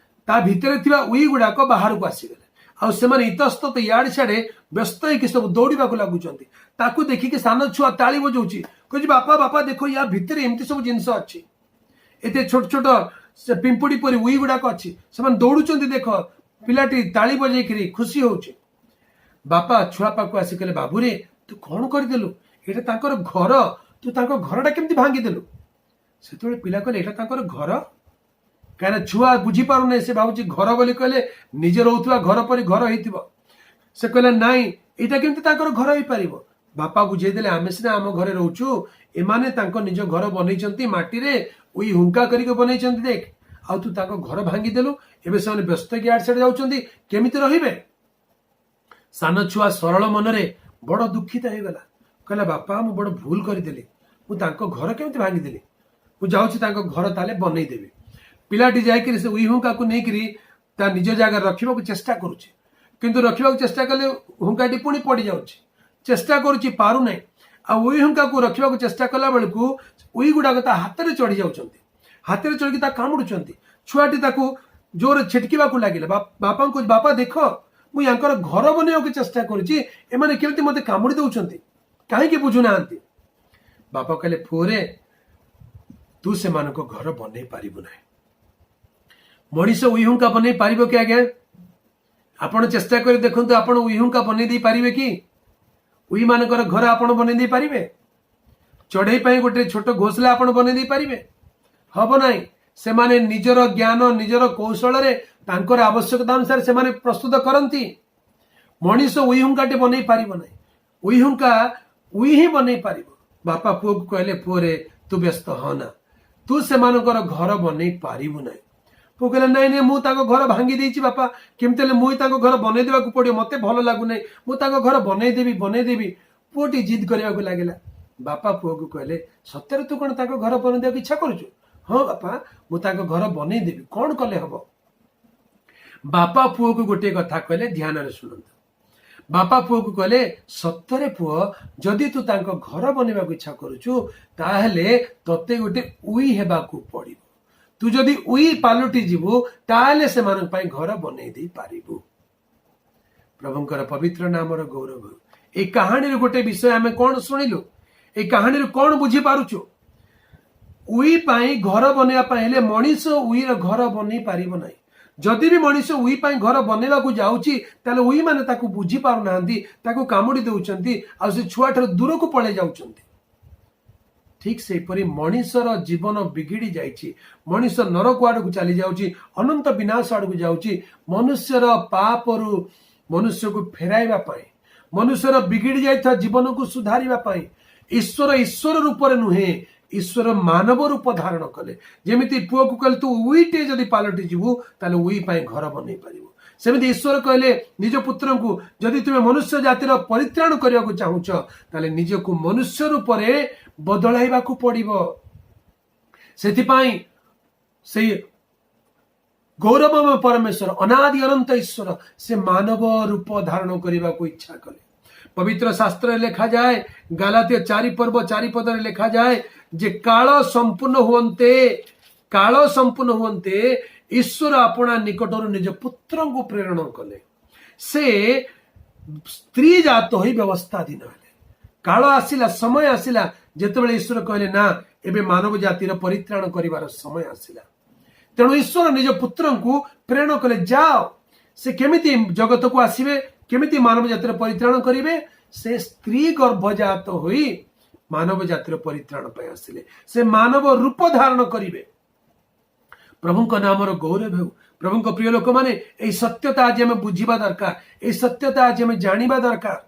ତା ଭିତରେ ଥିବା ଉଇ ଗୁଡାକ ବାହାରକୁ ଆସିଗଲେ ଆଉ ସେମାନେ ଇତସ୍ତତ ଇଆଡେ ସିଆଡେ ବ୍ୟସ୍ତ ହେଇକି ସବୁ ଦୌଡ଼ିବାକୁ ଲାଗୁଛନ୍ତି। ତାକୁ ଦେଖିକି ସାନ ଛୁଆ ତାଳି ବଜଉଛି। କହୁଛି, "ବାପା, ବାପା, ଦେଖ, ୟା ଭିତରେ ଏମିତି ସବୁ ଜିନିଷ ଅଛି। ଏତେ ଛୋଟ ଛୋଟ ସେ ପିମ୍ପୁଡି ପରି ଉଇ ଗୁଡାକ ଅଛି, ସେମାନେ ଦୌଡୁଛନ୍ତି, ଦେଖ।" ପିଲାଟି ତାଳି ବଜେଇକିରି ଖୁସି ହଉଛି। ବାପା ଛୁଆ ପାଖକୁ ଆସି କହିଲେ, "ବାବୁରେ, ତୁ କଣ କରିଦେଲୁ? ଏଇଟା ତାଙ୍କର ଘର, ତୁ ତାଙ୍କ ଘରଟା କେମିତି ଭାଙ୍ଗିଦେଲୁ?" ସେତେବେଳେ ପିଲା କହିଲେ, "ଏଇଟା ତାଙ୍କର ଘର?" କାହିଁକିନା ଛୁଆ ବୁଝିପାରୁନାହିଁ। ସେ ଭାବୁଛି ଘର ବୋଲି କହିଲେ ନିଜେ ରହୁଥିବା ଘର ପରି ଘର ହେଇଥିବ। ସେ କହିଲା, "ନାଇଁ, ଏଇଟା କେମିତି ତାଙ୍କର ଘର ହେଇପାରିବ?" ବାପା ବୁଝେଇଦେଲେ, "ଆମେ ସିନା ଆମ ଘରେ ରହୁଛୁ, ଏମାନେ ତାଙ୍କ ନିଜ ଘର ବନେଇଛନ୍ତି, ମାଟିରେ ଉଇ ହୁଙ୍କା କରିକି ବନେଇଛନ୍ତି, ଦେଖ। ଆଉ ତୁ ତାଙ୍କ ଘର ଭାଙ୍ଗିଦେଲୁ, ଏବେ ସେମାନେ ବ୍ୟସ୍ତ ହେଇକି ଇଆଡେ ସିଆଡେ ଯାଉଛନ୍ତି, କେମିତି ରହିବେ?" ସାନ ଛୁଆ ସରଳ ମନରେ ବଡ ଦୁଃଖିତ ହେଇଗଲା। କହିଲା, "ବାପା, ମୁଁ ବଡ ଭୁଲ କରିଦେଲି। ମୁଁ ତାଙ୍କ ଘର କେମିତି ଭାଙ୍ଗିଦେଲି? ମୁଁ ଯାଉଛି, ତାଙ୍କ ଘର ତାହେଲେ ବନେଇଦେବି।" ପିଲାଟି ଯାଇକିରି ସେ ଉଇ ହୁଙ୍କାକୁ ନେଇକିରି ତା ନିଜ ଜାଗାରେ ରଖିବାକୁ ଚେଷ୍ଟା କରୁଛି। କିନ୍ତୁ ରଖିବାକୁ ଚେଷ୍ଟା କଲେ ହୁଙ୍କାଟି ପୁଣି ପଡିଯାଉଛି। ଚେଷ୍ଟା କରୁଛି, ପାରୁନାହିଁ। ଆଉ ଉଇ ହୁଙ୍କାକୁ ରଖିବାକୁ ଚେଷ୍ଟା କଲା ବେଳକୁ ଉଇ ଗୁଡାକ ତା ହାତରେ ଚଢି ଯାଉଛନ୍ତି। ହାତରେ ଚଢିକି ତା କାମୁଡୁଛନ୍ତି। ଛୁଆଟି ତାକୁ ଜୋରେ ଛିଟକିବାକୁ ଲାଗିଲା। ବାପାଙ୍କୁ କହୁଛି, "ବାପା, ଦେଖ, ମୁଁ ୟାଙ୍କର ଘର ବନେଇବାକୁ ଚେଷ୍ଟା କରୁଛି, ଏମାନେ କେମିତି ମତେ କାମୁଡି ଦଉଛନ୍ତି, କାହିଁକି ବୁଝୁନାହାନ୍ତି?" ବାପା କହିଲେ, "ପୁଅରେ, ତୁ ସେମାନଙ୍କ ଘର ବନେଇ ପାରିବୁ ନାହିଁ।" ମଣିଷ ଉଇହୁଙ୍କା ବନେଇ ପାରିବ କି ଆଜ୍ଞା? ଆପଣ ଚେଷ୍ଟା କରି ଦେଖନ୍ତୁ, ଆପଣ ଉଇହୁଙ୍କା ବନେଇ ଦେଇ ପାରିବେ କି? ଉଇ ମାନଙ୍କର ଘର ଆପଣ ବନେଇ ଦେଇ ପାରିବେ? ଚଢେଇ ପାଇଁ ଗୋଟେ ଛୋଟ ଘୋସଲା ଆପଣ ବନେଇ ଦେଇ ପାରିବେ? ହବ ନାହିଁ। ସେମାନେ ନିଜର ଜ୍ଞାନ, ନିଜର କୌଶଳରେ ତାଙ୍କର ଆବଶ୍ୟକତା ଅନୁସାରେ ସେମାନେ ପ୍ରସ୍ତୁତ କରନ୍ତି। ମଣିଷ ଉଇହୁଙ୍କାଟେ ବନେଇ ପାରିବ ନାହିଁ। ଉଇହୁଙ୍କା ଉଇ ହିଁ ବନେଇ ପାରିବ। ବାପା ପୁଅକୁ କହିଲେ, "ପୁଅରେ, ତୁ ବ୍ୟସ୍ତ ହନା, ତୁ ସେମାନଙ୍କର ଘର ବନେଇ ପାରିବୁ ନାହିଁ।" ପୁଅ କହିଲା, "ନାଇଁ ନାଇଁ, ମୁଁ ତାଙ୍କ ଘର ଭାଙ୍ଗି ଦେଇଛି ବାପା, କେମିତି ହେଲେ ମୁଁ ତାଙ୍କ ଘର ବନେଇ ଦେବାକୁ ପଡିବ। ମତେ ଭଲ ଲାଗୁନାହିଁ, ମୁଁ ତାଙ୍କ ଘର ବନେଇଦେବି, ବନେଇଦେବି।" ପୁଅଟି ଜିଦ୍ କରିବାକୁ ଲାଗିଲା। ବାପା ପୁଅକୁ କହିଲେ, "ସତରେ ତୁ କଣ ତାଙ୍କ ଘର ବନେଇ ଦେବାକୁ ଇଚ୍ଛା କରୁଛୁ?" "ହଁ ବାପା, ମୁଁ ତାଙ୍କ ଘର ବନେଇଦେବି, କଣ କଲେ ହବ?" ବାପା ପୁଅକୁ ଗୋଟିଏ କଥା କହିଲେ, ଧ୍ୟାନରେ ଶୁଣନ୍ତୁ। ବାପା ପୁଅକୁ କହିଲେ, "ସତରେ ପୁଅ, ଯଦି ତୁ ତାଙ୍କ ଘର ବନେଇବାକୁ ଇଚ୍ଛା କରୁଛୁ, ତାହେଲେ ତତେ ଗୋଟେ ଉଇ ହେବାକୁ ପଡିବ। ତୁ ଯଦି ଉଇ ପାଲଟି ଯିବୁ, ତାହେଲେ ସେମାନଙ୍କ ପାଇଁ ଘର ବନେଇ ଦେଇ ପାରିବୁ।" ପ୍ରଭୁଙ୍କର ପବିତ୍ର ନାମର ଗୌରବ ହେଉ। ଏଇ କାହାଣୀରୁ ଗୋଟେ ବିଷୟ ଆମେ କଣ ଶୁଣିଲୁ? ଏଇ କାହାଣୀରୁ କଣ ବୁଝିପାରୁଛୁ? ଉଇ ପାଇଁ ଘର ବନେଇବା ପାଇଁ ହେଲେ ମଣିଷ ଉଇର ଘର ବନେଇ ପାରିବ ନାହିଁ। ଯଦି ବି ମଣିଷ ଉଇ ପାଇଁ ଘର ବନେଇବାକୁ ଯାଉଛି, ତାହେଲେ ଉଇ ମାନେ ତାକୁ ବୁଝି ପାରୁନାହାନ୍ତି, ତାକୁ କାମୁଡି ଦେଉଛନ୍ତି ଆଉ ସେ ଛୁଆଠାରୁ ଦୂରକୁ ପଳେଇ ଯାଉଛନ୍ତି। ଠିକ ସେହିପରି ମଣିଷର ଜୀବନ ବିଗିଡି ଯାଇଛି। ମଣିଷ ନରକ ଆଡକୁ ଚାଲି ଯାଉଛି, ଅନନ୍ତ ବିନାଶ ଆଡକୁ ଯାଉଛି। ମନୁଷ୍ୟର ପାପରୁ ମନୁଷ୍ୟକୁ ଫେରାଇବା ପାଇଁ, ମନୁଷ୍ୟର ବିଗିଡି ଯାଇଥିବା ଜୀବନକୁ ସୁଧାରିବା ପାଇଁ ଈଶ୍ୱର ଈଶ୍ୱର ରୂପରେ ନୁହେଁ, ଈଶ୍ୱର ମାନବ ରୂପ ଧାରଣ କଲେ। ଯେମିତି ପୁଅକୁ କହିଲେ, ତୁ ଉଇଟେ ଯଦି ପାଲଟି ଯିବୁ, ତାହେଲେ ଉଇ ପାଇଁ ଘର ବନେଇ ପାରିବୁ, ସେମିତି ଈଶ୍ୱର କହିଲେ ନିଜ ପୁତ୍ରଙ୍କୁ, ଯଦି ତୁମେ ମନୁଷ୍ୟ ଜାତିର ପରିତ୍ରାଣ କରିବାକୁ ଚାହୁଁଛ, ତାହେଲେ ନିଜକୁ ମନୁଷ୍ୟ ରୂପରେ ବଦଳାଇବାକୁ ପଡିବ। ସେଥିପାଇଁ ସେଇ ଗୌରବମୟ ପରମେଶ୍ୱର, ଅନାଦି ଅନନ୍ତ ଈଶ୍ୱର, ସେ ମାନବ ରୂପ ଧାରଣ କରିବାକୁ ଇଚ୍ଛା କଲେ। ପବିତ୍ର ଶାସ୍ତ୍ରରେ ଲେଖାଯାଏ, ଗାଲାତୀୟ 4 ପର୍ବ 4 ପଦରେ ଲେଖାଯାଏ ଯେ କାଳ ସମ୍ପୂର୍ଣ୍ଣ ହୁଅନ୍ତେ ଈଶ୍ୱର ଆପଣା ନିକଟରୁ ନିଜ ପୁତ୍ରଙ୍କୁ ପ୍ରେରଣ କଲେ। ସେ ସ୍ତ୍ରୀ ଜାତ ହୋଇ ବ୍ୟବସ୍ଥାଧୀନ ହେଲେ। କାଳ ଆସିଲା, ସମୟ ଆସିଲା, ଯେତେବେଳେ ଈଶ୍ୱର କହିଲେ, ନା, ଏବେ ମାନବ ଜାତିର ପରିତ୍ରାଣ କରିବାର ସମୟ ଆସିଲା। ତେଣୁ ଈଶ୍ୱର ନିଜ ପୁତ୍ରଙ୍କୁ ପ୍ରେରଣ କଲେ, ଯାଅ। ସେ କେମିତି ଜଗତକୁ ଆସିବେ? କେମିତି ମାନବ ଜାତିର ପରିତ୍ରାଣ କରିବେ? ସେ ସ୍ତ୍ରୀ ଗର୍ଭଜାତ ହୋଇ ମାନବ ଜାତିର ପରିତ୍ରାଣ ପାଇଁ ଆସିଲେ। ସେ ମାନବ ରୂପ ଧାରଣ କରିବେ। ପ୍ରଭୁଙ୍କ ନାମର ଗୌରବ ହେଉ। ପ୍ରଭୁଙ୍କ ପ୍ରିୟ ଲୋକମାନେ, ଏଇ ସତ୍ୟତା ଆଜି ଆମେ ବୁଝିବା ଦରକାର। ଏଇ ସତ୍ୟତା ଆଜି ଆମେ ଜାଣିବା ଦରକାର।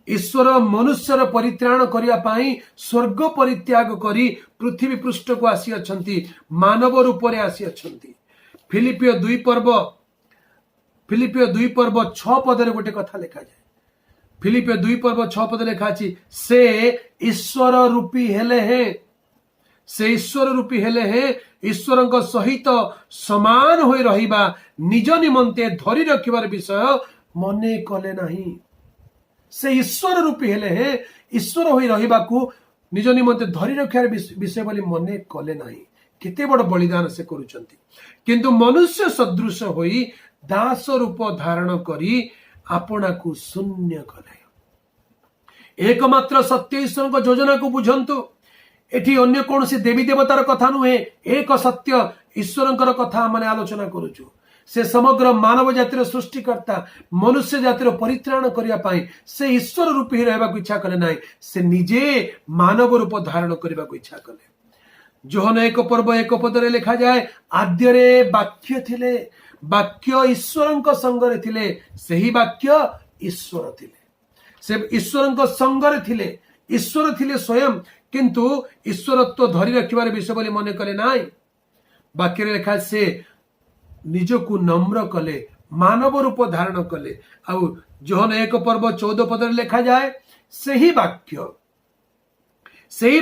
ଈଶ୍ୱର ମନୁଷ୍ୟର ପରିତ୍ରାଣ କରିବା ପାଇଁ ସ୍ୱର୍ଗ ପରିତ୍ୟାଗ କରି ପୃଥିବୀ ପୃଷ୍ଠକୁ ଆସିଅଛନ୍ତି, ମାନବ ରୂପରେ ଆସିଅଛନ୍ତି। ଫିଲିପୀୟ 2 ପର୍ବ 6 ପଦରେ ଗୋଟେ କଥା ଲେଖାଯାଏ। ଫିଲିପୀୟ 2 ପର୍ବ 6 ପଦ ଲେଖା ଅଛି, ସେ ଈଶ୍ୱର ରୂପୀ ହେଲେ ହେଁ ଈଶ୍ୱରଙ୍କ ସହିତ ସମାନ ହୋଇ ରହିବା ନିଜ ନିମନ୍ତେ ଧରି ରଖିବାର ବିଷୟ ମନେ କଲେ ନାହିଁ। ସେ ଈଶ୍ୱର ରୂପୀ ହେଲେ ହେଁ ଈଶ୍ୱର ହୋଇ ରହିବାକୁ ନିଜ ନିମନ୍ତେ ଧରି ରଖିବାର ବିଷୟ ବୋଲି ମନେ କଲେ ନାହିଁ। କେତେ ବଡ ବଳିଦାନ ସେ କରୁଛନ୍ତି! କିନ୍ତୁ ମନୁଷ୍ୟ ସଦୃଶ ହୋଇ ଦାସ ରୂପ ଧାରଣ କରି ଆପଣାକୁ ଶୂନ୍ୟ କଲେ। ଏକମାତ୍ର ସତ୍ୟ ଈଶ୍ୱରଙ୍କ ଯୋଜନାକୁ ବୁଝନ୍ତୁ। ଏଠି ଅନ୍ୟ କୌଣସି ଦେବୀ ଦେବତାର କଥା ନୁହେଁ, ଏକ ସତ୍ୟ ଈଶ୍ୱରଙ୍କର କଥା ଆମେ ଆଲୋଚନା କରୁଛୁ। ସେ ସମଗ୍ର ମାନବ ଜାତିର ସୃଷ୍ଟିକର୍ତ୍ତା। ମନୁଷ୍ୟ ଜାତିର ପରିତ୍ରାଣ କରିବା ପାଇଁ ସେ ଈଶ୍ୱର ରୂପୀ ହିଁ ରହିବାକୁ ଇଚ୍ଛା କଲେ ନାହିଁ, ସେ ନିଜେ ମାନବ ରୂପ ଧାରଣ କରିବାକୁ ଇଚ୍ଛା କଲେ। ଯୋହନ 1 ପର୍ବ 1 ପଦରେ ଲେଖାଯାଏ, ଆଦ୍ୟରେ ବାକ୍ୟ ଥିଲେ, ବାକ୍ୟ ଈଶ୍ୱରଙ୍କ ସଙ୍ଗରେ ଥିଲେ, ସେହି ବାକ୍ୟ ଈଶ୍ୱର ଥିଲେ। ସେ ଈଶ୍ୱରଙ୍କ ସଙ୍ଗରେ ଥିଲେ, ଈଶ୍ୱର ଥିଲେ ସ୍ୱୟଂ, କିନ୍ତୁ ଈଶ୍ୱରତ୍ୱ ଧରି ରଖିବାର ବିଷୟ ବୋଲି ମନେ କଲେ ନାହିଁ। ବାକ୍ୟରେ ଲେଖା, ସେ ନିଜକୁ ନମ୍ର କଲେ, ମାନବ ରୂପ ଧାରଣ କଲେ। ଆଉ ଯୋହନ 1 ପର୍ବ 14 ପଦରେ ଲେଖାଯାଏ, ସେହି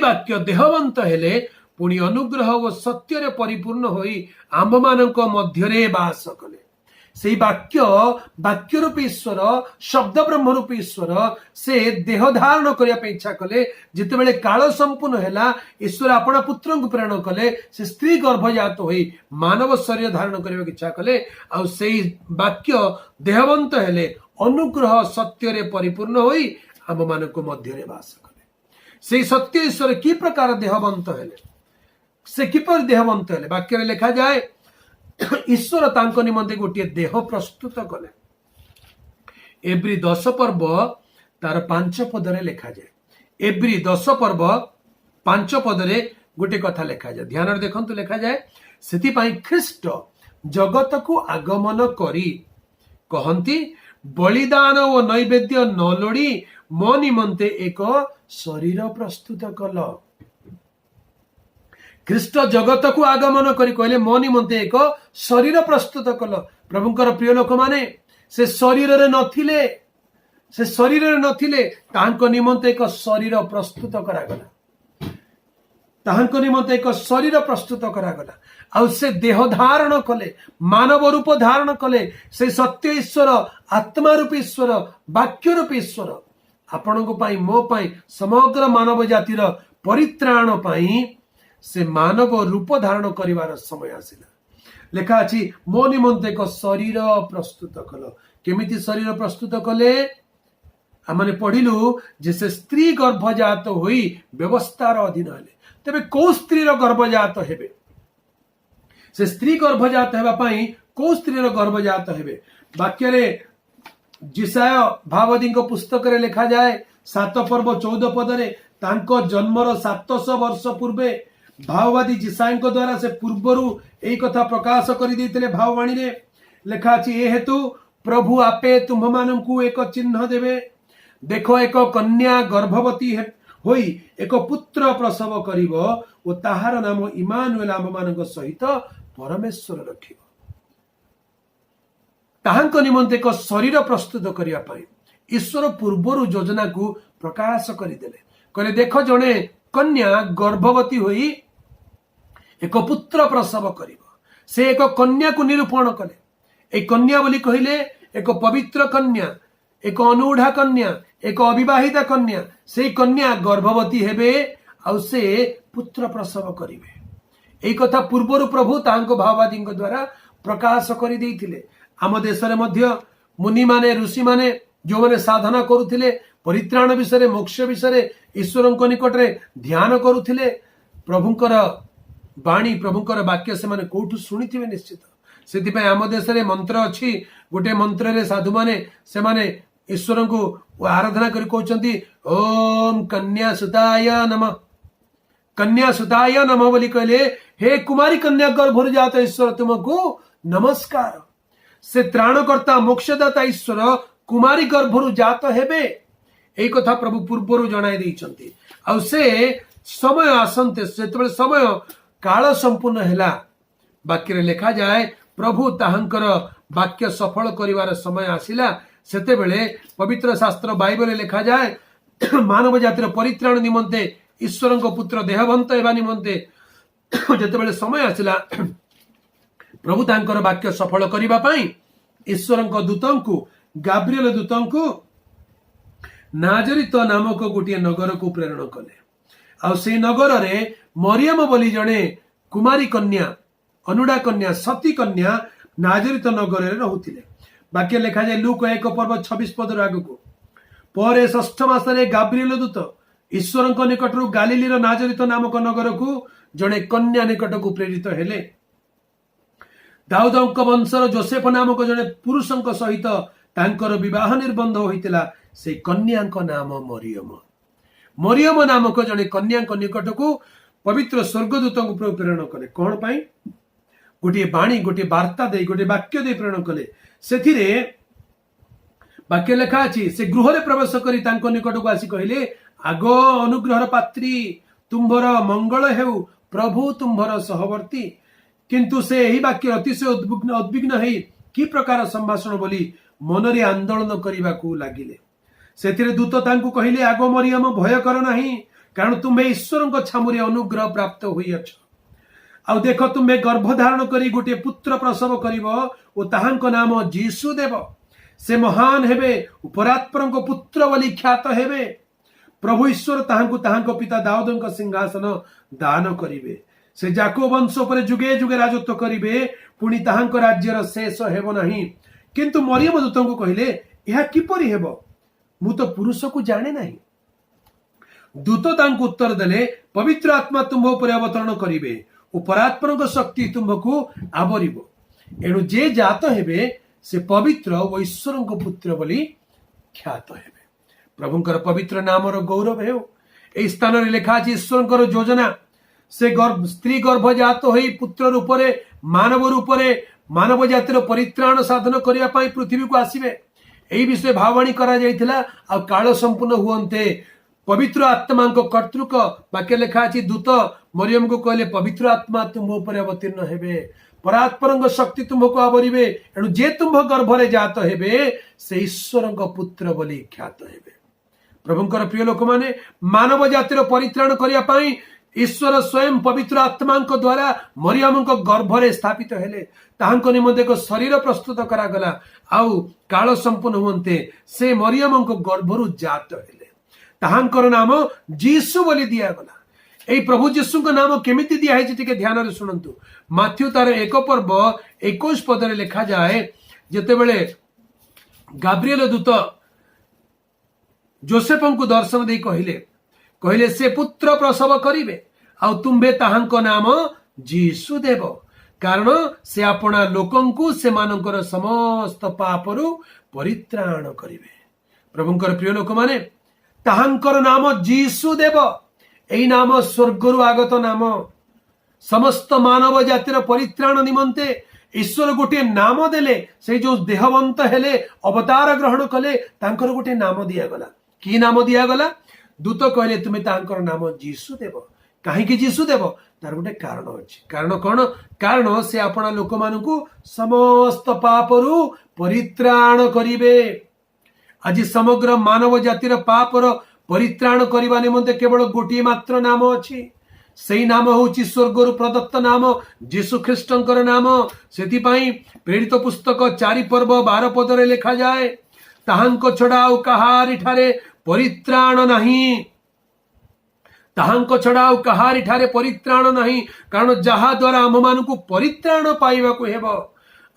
ବାକ୍ୟ ଦେହବନ୍ତ ହେଲେ, ପୁଣି ଅନୁଗ୍ରହ ଓ ସତ୍ୟରେ ପରିପୂର୍ଣ୍ଣ ହୋଇ ଆମ୍ଭମାନଙ୍କ ମଧ୍ୟରେ ବାସ କଲେ। ସେଇ ବାକ୍ୟ, ବାକ୍ୟ ରୂପୀ ଈଶ୍ୱର, ଶବ୍ଦ ବ୍ରହ୍ମ ରୂପୀ ଈଶ୍ୱର, ସେ ଦେହ ଧାରଣ କରିବା ପାଇଁ ଇଚ୍ଛା କଲେ। ଯେତେବେଳେ କାଳ ସମ୍ପୂର୍ଣ୍ଣ ହେଲା, ଈଶ୍ୱର ଆପଣା ପୁତ୍ରଙ୍କୁ ପ୍ରେରଣ କଲେ। ସେ ସ୍ତ୍ରୀ ଗର୍ଭଜାତ ହୋଇ ମାନବ ଶରୀର ଧାରଣ କରିବାକୁ ଇଚ୍ଛା କଲେ। ଆଉ ସେଇ ବାକ୍ୟ ଦେହବନ୍ତ ହେଲେ, ଅନୁଗ୍ରହ ସତ୍ୟରେ ପରିପୂର୍ଣ୍ଣ ହୋଇ ଆମମାନଙ୍କ ମଧ୍ୟରେ ବାସ କଲେ। ସେଇ ସତ୍ୟ ଈଶ୍ୱର କି ପ୍ରକାର ଦେହବନ୍ତ ହେଲେ? ସେ କିପରି ଦେହବନ୍ତ ହେଲେ? ବାକ୍ୟରେ ଲେଖାଯାଏ, ଈଶ୍ୱର ତାଙ୍କ ନିମନ୍ତେ ଗୋଟିଏ ଦେହ ପ୍ରସ୍ତୁତ କଲେ। ଏବ୍ରୀ 10 ପର୍ବ ତାର 5 ପଦରେ ଲେଖାଯାଏ। ଏବ୍ରୀ 10 ପର୍ବ 5 ପଦରେ ଗୋଟେ କଥା ଲେଖାଯାଏ, ଧ୍ୟାନରେ ଦେଖନ୍ତୁ। ଲେଖାଯାଏ, ସେଥିପାଇଁ ଖ୍ରୀଷ୍ଟ ଜଗତକୁ ଆଗମନ କରି କହନ୍ତି, ବଳିଦାନ ଓ ନୈବେଦ୍ୟ ନ ଲୋଡ଼ି ମୋ ନିମନ୍ତେ ଏକ ଶରୀର ପ୍ରସ୍ତୁତ କଲ। ଖ୍ରୀଷ୍ଟ ଜଗତକୁ ଆଗମନ କରି କହିଲେ, ମୋ ନିମନ୍ତେ ଏକ ଶରୀର ପ୍ରସ୍ତୁତ କଲ। ପ୍ରଭୁଙ୍କର ପ୍ରିୟ ଲୋକମାନେ, ସେ ଶରୀରରେ ନଥିଲେ, ସେ ଶରୀରରେ ନଥିଲେ, ତାଙ୍କ ନିମନ୍ତେ ଏକ ଶରୀର ପ୍ରସ୍ତୁତ କରାଗଲା। ତାହାଙ୍କ ନିମନ୍ତେ ଏକ ଶରୀର ପ୍ରସ୍ତୁତ କରାଗଲା ଆଉ ସେ ଦେହ ଧାରଣ କଲେ, ମାନବ ରୂପ ଧାରଣ କଲେ। ସେ ସତ୍ୟ ଈଶ୍ୱର, ଆତ୍ମା ରୂପୀ ଈଶ୍ୱର, ବାକ୍ୟ ରୂପୀ ଈଶ୍ୱର ଆପଣଙ୍କ ପାଇଁ, ମୋ ପାଇଁ, ସମଗ୍ର ମାନବ ଜାତିର ପରିତ୍ରାଣ ପାଇଁ ସେ ମାନବ ରୂପ ଧାରଣ କରିବାର ସମୟ ଆସିଲା। ଲେଖା ଅଛି, ମୋ ନିମନ୍ତେ ଏକ ଶରୀର ପ୍ରସ୍ତୁତ କଲ। କେମିତି ଶରୀର ପ୍ରସ୍ତୁତ କଲେ? ଆମେ ପଢିଲୁ ଯେ ସେ ସ୍ତ୍ରୀ ଗର୍ଭଜାତ ହୋଇ ବ୍ୟବସ୍ଥାର ଅଧୀନ ହେଲେ। ତେବେ କୋଉ ସ୍ତ୍ରୀର ଗର୍ଭଜାତ ହେବେ? ସେ ସ୍ତ୍ରୀ ଗର୍ଭଜାତ ହେବା ପାଇଁ କୋଉ ସ୍ତ୍ରୀର ଗର୍ଭଜାତ ହେବେ? ବାକ୍ୟରେ ଯିଶାଇୟ ଭାବବାଦୀଙ୍କ ପୁସ୍ତକରେ ଲେଖାଯାଏ, 7 ପର୍ବ 14 ପଦରେ, ତାଙ୍କ ଜନ୍ମର 700 ବର୍ଷ ପୂର୍ବେ ଭାବବାଦୀ ଯିଶାଇୟଙ୍କ ଦ୍ୱାରା ସେ ପୂର୍ବରୁ ଏଇ କଥା ପ୍ରକାଶ କରିଦେଇଥିଲେ। ଭାବବାଣୀରେ ଲେଖା ଅଛି, ଏ ହେତୁ ପ୍ରଭୁ ଆପେ ତୁମ୍ଭମାନଙ୍କୁ ଏକ ଚିହ୍ନ ଦେବେ। ଦେଖ, ଏକ କନ୍ୟା ଗର୍ଭବତୀ ହୋଇ ଏକ ପୁତ୍ର ପ୍ରସବ କରିବ ଓ ତାହାର ନାମ ଇମାନୁଏଲ, ଆମ୍ଭମାନଙ୍କ ସହିତ ପରମେଶ୍ୱର ରଖିବ। ତାହାଙ୍କ ନିମନ୍ତେ ଏକ ଶରୀର ପ୍ରସ୍ତୁତ କରିବା ପାଇଁ ଈଶ୍ୱର ପୂର୍ବରୁ ଯୋଜନାକୁ ପ୍ରକାଶ କରିଦେଲେ। କହିଲେ, ଦେଖ, ଜଣେ କନ୍ୟା ଗର୍ଭବତୀ ହୋଇ ଏକ ପୁତ୍ର ପ୍ରସବ କରିବ। ସେ ଏକ କନ୍ୟାକୁ ନିରୂପଣ କଲେ। ଏଇ କନ୍ୟା ବୋଲି କହିଲେ ଏକ ପବିତ୍ର କନ୍ୟା, ଏକ ଅନୂଢ଼ା କନ୍ୟା, ଏକ ଅବିବାହିତା କନ୍ୟା, ସେଇ କନ୍ୟା ଗର୍ଭବତୀ ହେବେ ଆଉ ସେ ପୁତ୍ର ପ୍ରସବ କରିବେ। ଏଇ କଥା ପୂର୍ବରୁ ପ୍ରଭୁ ତାହାଙ୍କ ଭାବବାଦୀଙ୍କ ଦ୍ୱାରା ପ୍ରକାଶ କରିଦେଇଥିଲେ। ଆମ ଦେଶରେ ମଧ୍ୟ ମୁନିମାନେ, ଋଷିମାନେ, ଯେଉଁମାନେ ସାଧନା କରୁଥିଲେ, ପରିତ୍ରାଣ ବିଷୟରେ, ମୋକ୍ଷ ବିଷୟରେ ଈଶ୍ୱରଙ୍କ ନିକଟରେ ଧ୍ୟାନ କରୁଥିଲେ, ପ୍ରଭୁଙ୍କର ବାଣୀ, ପ୍ରଭୁଙ୍କର ବାକ୍ୟ ସେମାନେ କୋଉଠୁ ଶୁଣିଥିବେ ନିଶ୍ଚିତ। ସେଥିପାଇଁ ଆମ ଦେଶରେ ମନ୍ତ୍ର ଅଛି। ଗୋଟେ ମନ୍ତ୍ରରେ ସାଧୁମାନେ ସେମାନେ ଈଶ୍ୱରଙ୍କୁ ଆରାଧନା କରି କହୁଛନ୍ତି, "ଓମ୍ କନ୍ୟା ସୁତାୟ ନମ, କନ୍ୟା ସୁତାୟ ନମ" ବୋଲି କହିଲେ, ହେ କୁମାରୀ କନ୍ୟା ଗର୍ଭରୁ ଜାତ ଈଶ୍ୱର, ତୁମକୁ ନମସ୍କାର। ସେ ତ୍ରାଣକର୍ତ୍ତା, ମୋକ୍ଷଦାତା ଈଶ୍ୱର କୁମାରୀ ଗର୍ଭରୁ ଜାତ ହେବେ, ଏଇ କଥା ପ୍ରଭୁ ପୂର୍ବରୁ ଜଣାଇ ଦେଇଛନ୍ତି। ଆଉ ସେ ସମୟ ଆସନ୍ତେ, ଯେତେବେଳେ ସମୟ କାଳ ସମ୍ପୂର୍ଣ୍ଣ ହେଲା, ବାକ୍ୟରେ ଲେଖାଯାଏ, ପ୍ରଭୁ ତାହାଙ୍କର ବାକ୍ୟ ସଫଳ କରିବାର ସମୟ ଆସିଲା। ସେତେବେଳେ ପବିତ୍ର ଶାସ୍ତ୍ର ବାଇବଲରେ ଲେଖାଯାଏ, ମାନବ ଜାତିର ପରିତ୍ରାଣ ନିମନ୍ତେ ଈଶ୍ୱରଙ୍କ ପୁତ୍ର ଦେହବନ୍ତ ହେବା ନିମନ୍ତେ ଯେତେବେଳେ ସମୟ ଆସିଲା, ପ୍ରଭୁ ତାଙ୍କର ବାକ୍ୟ ସଫଳ କରିବା ପାଇଁ ଈଶ୍ୱରଙ୍କ ଦୂତଙ୍କୁ, ଗାବ୍ରିଏଲ ଦୂତଙ୍କୁ ନାଜରିତ ନାମକ ଗୋଟିଏ ନଗରକୁ ପ୍ରେରଣ କଲେ। ଆଉ ସେଇ ନଗରରେ ମରିୟମ ବୋଲି ଜଣେ କୁମାରୀ କନ୍ୟା, ଅନୁଡ଼ା କନ୍ୟା, ସତୀ କନ୍ୟା ନାଜରିତ ନଗରରେ ରହୁଥିଲେ। ବାକ୍ୟ ଲେଖାଯାଏ ଲୁକ 1 ପର୍ବ 26 ପଦରୁ ଆଗକୁ, ପରେ ଷଷ୍ଠ ମାସରେ ଗାବ୍ରିଏଲ ଦୂତ ଈଶ୍ୱରଙ୍କ ନିକଟରୁ ଗାଲିଲିର ନାଜରିତ ନାମକ ନଗରକୁ ଜଣେ କନ୍ୟା ନିକଟକୁ ପ୍ରେରିତ ହେଲେ। ଦାଉଦଙ୍କ ବଂଶର ଜୋସେଫ ନାମକ ଜଣେ ପୁରୁଷଙ୍କ ସହିତ ତାଙ୍କର ବିବାହ ନିର୍ବନ୍ଧ ହୋଇଥିଲା। ସେଇ କନ୍ୟାଙ୍କ ନାମ ମରିୟମ। ମରିୟମ ନାମକ ଜଣେ କନ୍ୟାଙ୍କ ନିକଟକୁ ପବିତ୍ର ସ୍ୱର୍ଗଦୂତଙ୍କୁ ପ୍ରଭୁ ପ୍ରେରଣ କଲେ। କଣ ପାଇଁ? ଗୋଟିଏ ବାଣୀ, ଗୋଟିଏ ବାର୍ତ୍ତା ଦେଇ, ଗୋଟିଏ ବାକ୍ୟ ଦେଇ ପ୍ରେରଣ କଲେ। ସେଥିରେ ବାକ୍ୟ ଲେଖା ଅଛି, ସେ ଗୃହରେ ପ୍ରବେଶ କରି ତାଙ୍କ ନିକଟକୁ ଆସି କହିଲେ, "ଆଗୋ ଅନୁଗ୍ରହର ପାତ୍ରୀ, ତୁମ୍ଭର ମଙ୍ଗଳ ହେଉ, ପ୍ରଭୁ ତୁମ୍ଭର ସହବର୍ତ୍ତୀ।" କିନ୍ତୁ ସେ ଏହି ବାକ୍ୟ ଅତିଶୟ ଉଦ୍ବିଗ୍ନ ହେଇ କି ପ୍ରକାର ସମ୍ଭାଷଣ ବୋଲି ମନରେ ଆନ୍ଦୋଳନ କରିବାକୁ ଲାଗିଲେ। ସେଥିରେ ଦୂତ ତାଙ୍କୁ କହିଲେ, "ଆଗୋ ମରିୟମ, ଭୟ କର ନାହିଁ, କାରଣ ତୁମ୍ଭେ ଈଶ୍ୱରଙ୍କ ଛାମୁରେ ଅନୁଗ୍ରହ ପ୍ରାପ୍ତ ହୋଇଅଛ। ଆଉ ଦେଖ, ତୁମ୍ଭେ ଗର୍ଭ ଧାରଣ କରି ଗୋଟିଏ ପୁତ୍ର ପ୍ରସବ କରିବ ଓ ତାହାଙ୍କ ନାମ ଯୀଶୁ ଦେବ। ସେ ମହାନ ହେବେ, ପରାତ୍ପରଙ୍କ ପୁତ୍ର ବୋଲି ଖ୍ୟାତ ହେବେ। ପ୍ରଭୁ ଈଶ୍ୱର ତାହାଙ୍କୁ ତାହାଙ୍କ ପିତା ଦାଉଦଙ୍କ ସିଂହାସନ ଦାନ କରିବେ। ସେ ଯାକୁବ ବଂଶ ଉପରେ ଯୁଗେ ଯୁଗେ ରାଜତ୍ୱ କରିବେ, ପୁଣି ତାହାଙ୍କ ରାଜ୍ୟର ଶେଷ ହେବ ନାହିଁ।" କିନ୍ତୁ ମରିୟମ ଦୂତଙ୍କୁ କହିଲେ, "ଏହା କିପରି ହେବ? ମୁଁ ତ ପୁରୁଷକୁ ଜାଣେ ନାହିଁ।" ଦୂତ ତାଙ୍କୁ ଉତ୍ତର ଦେଲେ, "ପବିତ୍ର ଆତ୍ମା ତୁମ୍ଭ ଉପରେ ଅବତରଣ କରିବେ ଓ ପରାତ୍ପରଙ୍କ ଶକ୍ତି ତୁମ୍ଭକୁ ଆବରିବ। ଏଣୁ ଯେ ଜାତ ହେବେ, ସେ ପବିତ୍ର ଓ ଈଶ୍ୱରଙ୍କ ପୁତ୍ର ବୋଲି ଖ୍ୟାତ ହେବେ।" ପ୍ରଭୁଙ୍କର ପବିତ୍ର ନାମର ଗୌରବ ହେଉ। ଏହି ସ୍ଥାନରେ ଲେଖା ଅଛି ଈଶ୍ୱରଙ୍କର ଯୋଜନା। ସେ ସ୍ତ୍ରୀ ଗର୍ଭଜାତ ହୋଇ ପୁତ୍ର ରୂପରେ, ମାନବ ରୂପରେ ମାନବ ଜାତିର ପରିତ୍ରାଣ ସାଧନ କରିବା ପାଇଁ ପୃଥିବୀକୁ ଆସିବେ, ଏହି ବିଷୟ ଭାବବାଣୀ କରାଯାଇଥିଲା। ଆଉ କାଳ ସମ୍ପୂର୍ଣ୍ଣ ହୁଅନ୍ତେ ପବିତ୍ର ଆତ୍ମାଙ୍କ କର୍ତ୍ତୃକ, ବାକ୍ୟ ଲେଖା ଅଛି, ଦୂତ ମରିୟମକୁ କହିଲେ, "ପବିତ୍ର ଆତ୍ମା ତୁମ୍ଭ ଉପରେ ଅବତୀର୍ଣ୍ଣ ହେବେ, ପରାତ୍ପରଙ୍କ ଶକ୍ତି ତୁମ୍ଭକୁ ଆବରିବେ। ଏଣୁ ଯେ ତୁମ୍ଭ ଗର୍ଭରେ ଜାତ ହେବେ, ସେ ଈଶ୍ୱରଙ୍କ ପୁତ୍ର ବୋଲି ଖ୍ୟାତ ହେବେ।" ପ୍ରଭୁଙ୍କର ପ୍ରିୟ ଲୋକମାନେ, ମାନବ ଜାତିର ପରିତ୍ରାଣ କରିବା ପାଇଁ ଈଶ୍ୱର ସ୍ୱୟଂ ପବିତ୍ର ଆତ୍ମାଙ୍କ ଦ୍ୱାରା ମରିୟମଙ୍କ ଗର୍ଭରେ ସ୍ଥାପିତ ହେଲେ। ତାହାଙ୍କ ନିମନ୍ତେ ଏକ ଶରୀର ପ୍ରସ୍ତୁତ କରାଗଲା। ଆଉ କାଳ ସମ୍ପୂର୍ଣ୍ଣ ହୁଅନ୍ତେ ସେ ମରିୟମଙ୍କ ଗର୍ଭରୁ ଜାତ ହେଲେ। ତାହାଙ୍କର ନାମ ଯୀଶୁ ବୋଲି ଦିଆଗଲା। ଏଇ ପ୍ରଭୁ ଯୀଶୁଙ୍କ ନାମ କେମିତି ଦିଆହେଇଛି, ଟିକେ ଧ୍ୟାନରେ ଶୁଣନ୍ତୁ। ମାଥ୍ୟୁ ତାର 1 ପର୍ବ 21 ପଦରେ ଲେଖାଯାଏ, ଯେତେବେଳେ ଗାବ୍ରିଏଲ ଦୂତ ଜୋସେଫଙ୍କୁ ଦର୍ଶନ ଦେଇ କହିଲେ, "ସେ ପୁତ୍ର ପ୍ରସବ କରିବେ, ଆଉ ତୁମ୍ଭେ ତାହାଙ୍କ ନାମ ଯୀଶୁ ଦେବ, କାରଣ ସେ ଆପଣା ଲୋକଙ୍କୁ ସେମାନଙ୍କର ସମସ୍ତ ପାପରୁ ପରିତ୍ରାଣ କରିବେ।" ପ୍ରଭୁଙ୍କର ପ୍ରିୟ ଲୋକମାନେ, ତାହାଙ୍କର ନାମ ଯୀଶୁ ଦେବ। ଏଇ ନାମ ସ୍ୱର୍ଗରୁ ଆଗତ ନାମ। ସମସ୍ତ ମାନବ ଜାତିର ପରିତ୍ରାଣ ନିମନ୍ତେ ଈଶ୍ୱର ଗୋଟିଏ ନାମ ଦେଲେ। ସେଇ ଯୋଉ ଦେହବନ୍ତ ହେଲେ, ଅବତାର ଗ୍ରହଣ କଲେ, ତାଙ୍କର ଗୋଟିଏ ନାମ ଦିଆଗଲା। କି ନାମ ଦିଆଗଲା? ଦୂତ କହିଲେ, "ତୁମେ ତାଙ୍କର ନାମ ଯୀଶୁ ଦେବ।" କାହିଁକି ଯୀଶୁ ଦେବ? ତାର ଗୋଟେ କାରଣ ଅଛି। କାରଣ କଣ? କାରଣ ସେ ଆପଣା ଲୋକମାନଙ୍କୁ ସମସ୍ତ ପାପରୁ ପରିତ୍ରାଣ କରିବେ। ଆଜି ସମଗ୍ର ମାନବ ଜାତିର ପାପର ପରିତ୍ରାଣ କରିବା ନିମନ୍ତେ କେବଳ ଗୋଟିଏ ମାତ୍ର ନାମ ଅଛି। ସେଇ ନାମ ହେଉଛି ସ୍ୱର୍ଗରୁ ପ୍ରଦତ୍ତ ନାମ, ଯୀଶୁ ଖ୍ରୀଷ୍ଟଙ୍କର ନାମ। ସେଥିପାଇଁ ପ୍ରେରିତ ପୁସ୍ତକ 4 ପର୍ବ 12 ପଦରେ ଲେଖାଯାଏ, ତାହାଙ୍କ ନାମରେ ବିଶ୍ୱାସ କଲେ ସମସ୍ତେ ଉଦ୍ଧାର ତାହାଙ୍କ ଛଡା ଆଉ କାହାରି ଠାରେ ପରିତ୍ରାଣ ନାହିଁ। ତାହାଙ୍କ ଛଡା ଆଉ କାହାରି ଠାରେ ପରିତ୍ରାଣ ନାହିଁ। କାରଣ ଯାହା ଦ୍ୱାରା ଆମ୍ଭମାନଙ୍କୁ ପରିତ୍ରାଣ ପାଇବାକୁ ହେବ,